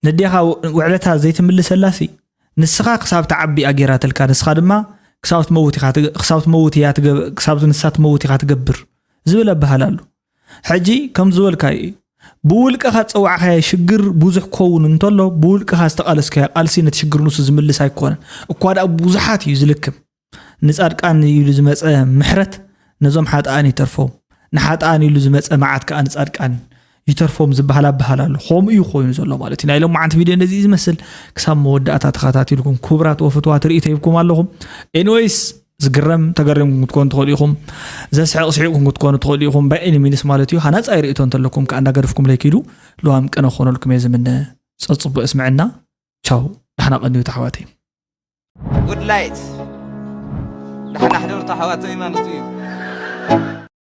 ነዴኻ ው-፣ ውዕለታ ዘይትምልሰላሲ፣ ንስኻ ክሳብ ትዓቢ እያ ጌራትልካ፣ ንስኻ ድማ ክሳብ ትመውት ኢኻ ትገ-፣ ክሳብ ትመውት እያ ትገ-፣ ክሳብ ንሳ ትመውት ኢኻ ትገብር ዝብል ኣበሃህላ ኣሎ። ሕጂ ከም ዝበልካዮ እዩ። ብውልቅኻ ዝጸዋዕካዮ ሽግር ብዙሕ ክኸውን እንተሎ፣ ብውልቅኻ ዝተቓለስካዮ ቃልሲ ነቲ ሽግር ንሱ ዝምልስ ኣይኮነን። እኳ ደኣ ብዙሓት እዩ ዝልክም። ንጻድቃን ኢሉ ዝመጸ ምሕረት ነዞም ሓጥኣን ይተርፎም፣ ንሓጥኣን ኢሉ ዝመጸ መዓት ከኣ ንጻድቃን ይተርፎም ዝበሃል ኣበሃል ኣሎ። ከምኡ እዩ ኮይኑ ዘሎ ማለት እዩ። ናይ ሎማዓንቲ ቪድዮ ነዚ እዩ ዝመስል። ክሳብ መወዳእታ ተኸታቲልኩም ክቡራት ወፍትዋት ርእይቶ ሂብኩም ኣለኹም። ኤኒዌይስ፣ ዝግረም ተገሪምኩም ክትኮኑ ትኽእሉ ኢኹም። ዘስሕቕ ስሒቕኩም ክትኮኑ ትኽእሉ ኢኹም። ባይ ኤኒ ሚንስ ማለት እዩ። ሃናጻይ ርእይቶ እንተለኩም ከኣ እንዳገደፍኩም ለይክ ኢሉ ልዋም ቅነ ክኾነልኩም እየ ዝምነ። ጸጽቡቕ እስምዕና። ቻው። ዳሕና ቀንዩ ተሓዋተይ። ጉድ ላይት። ዳሕና ሕደሩ ተሓዋተይ ማለት እዩ።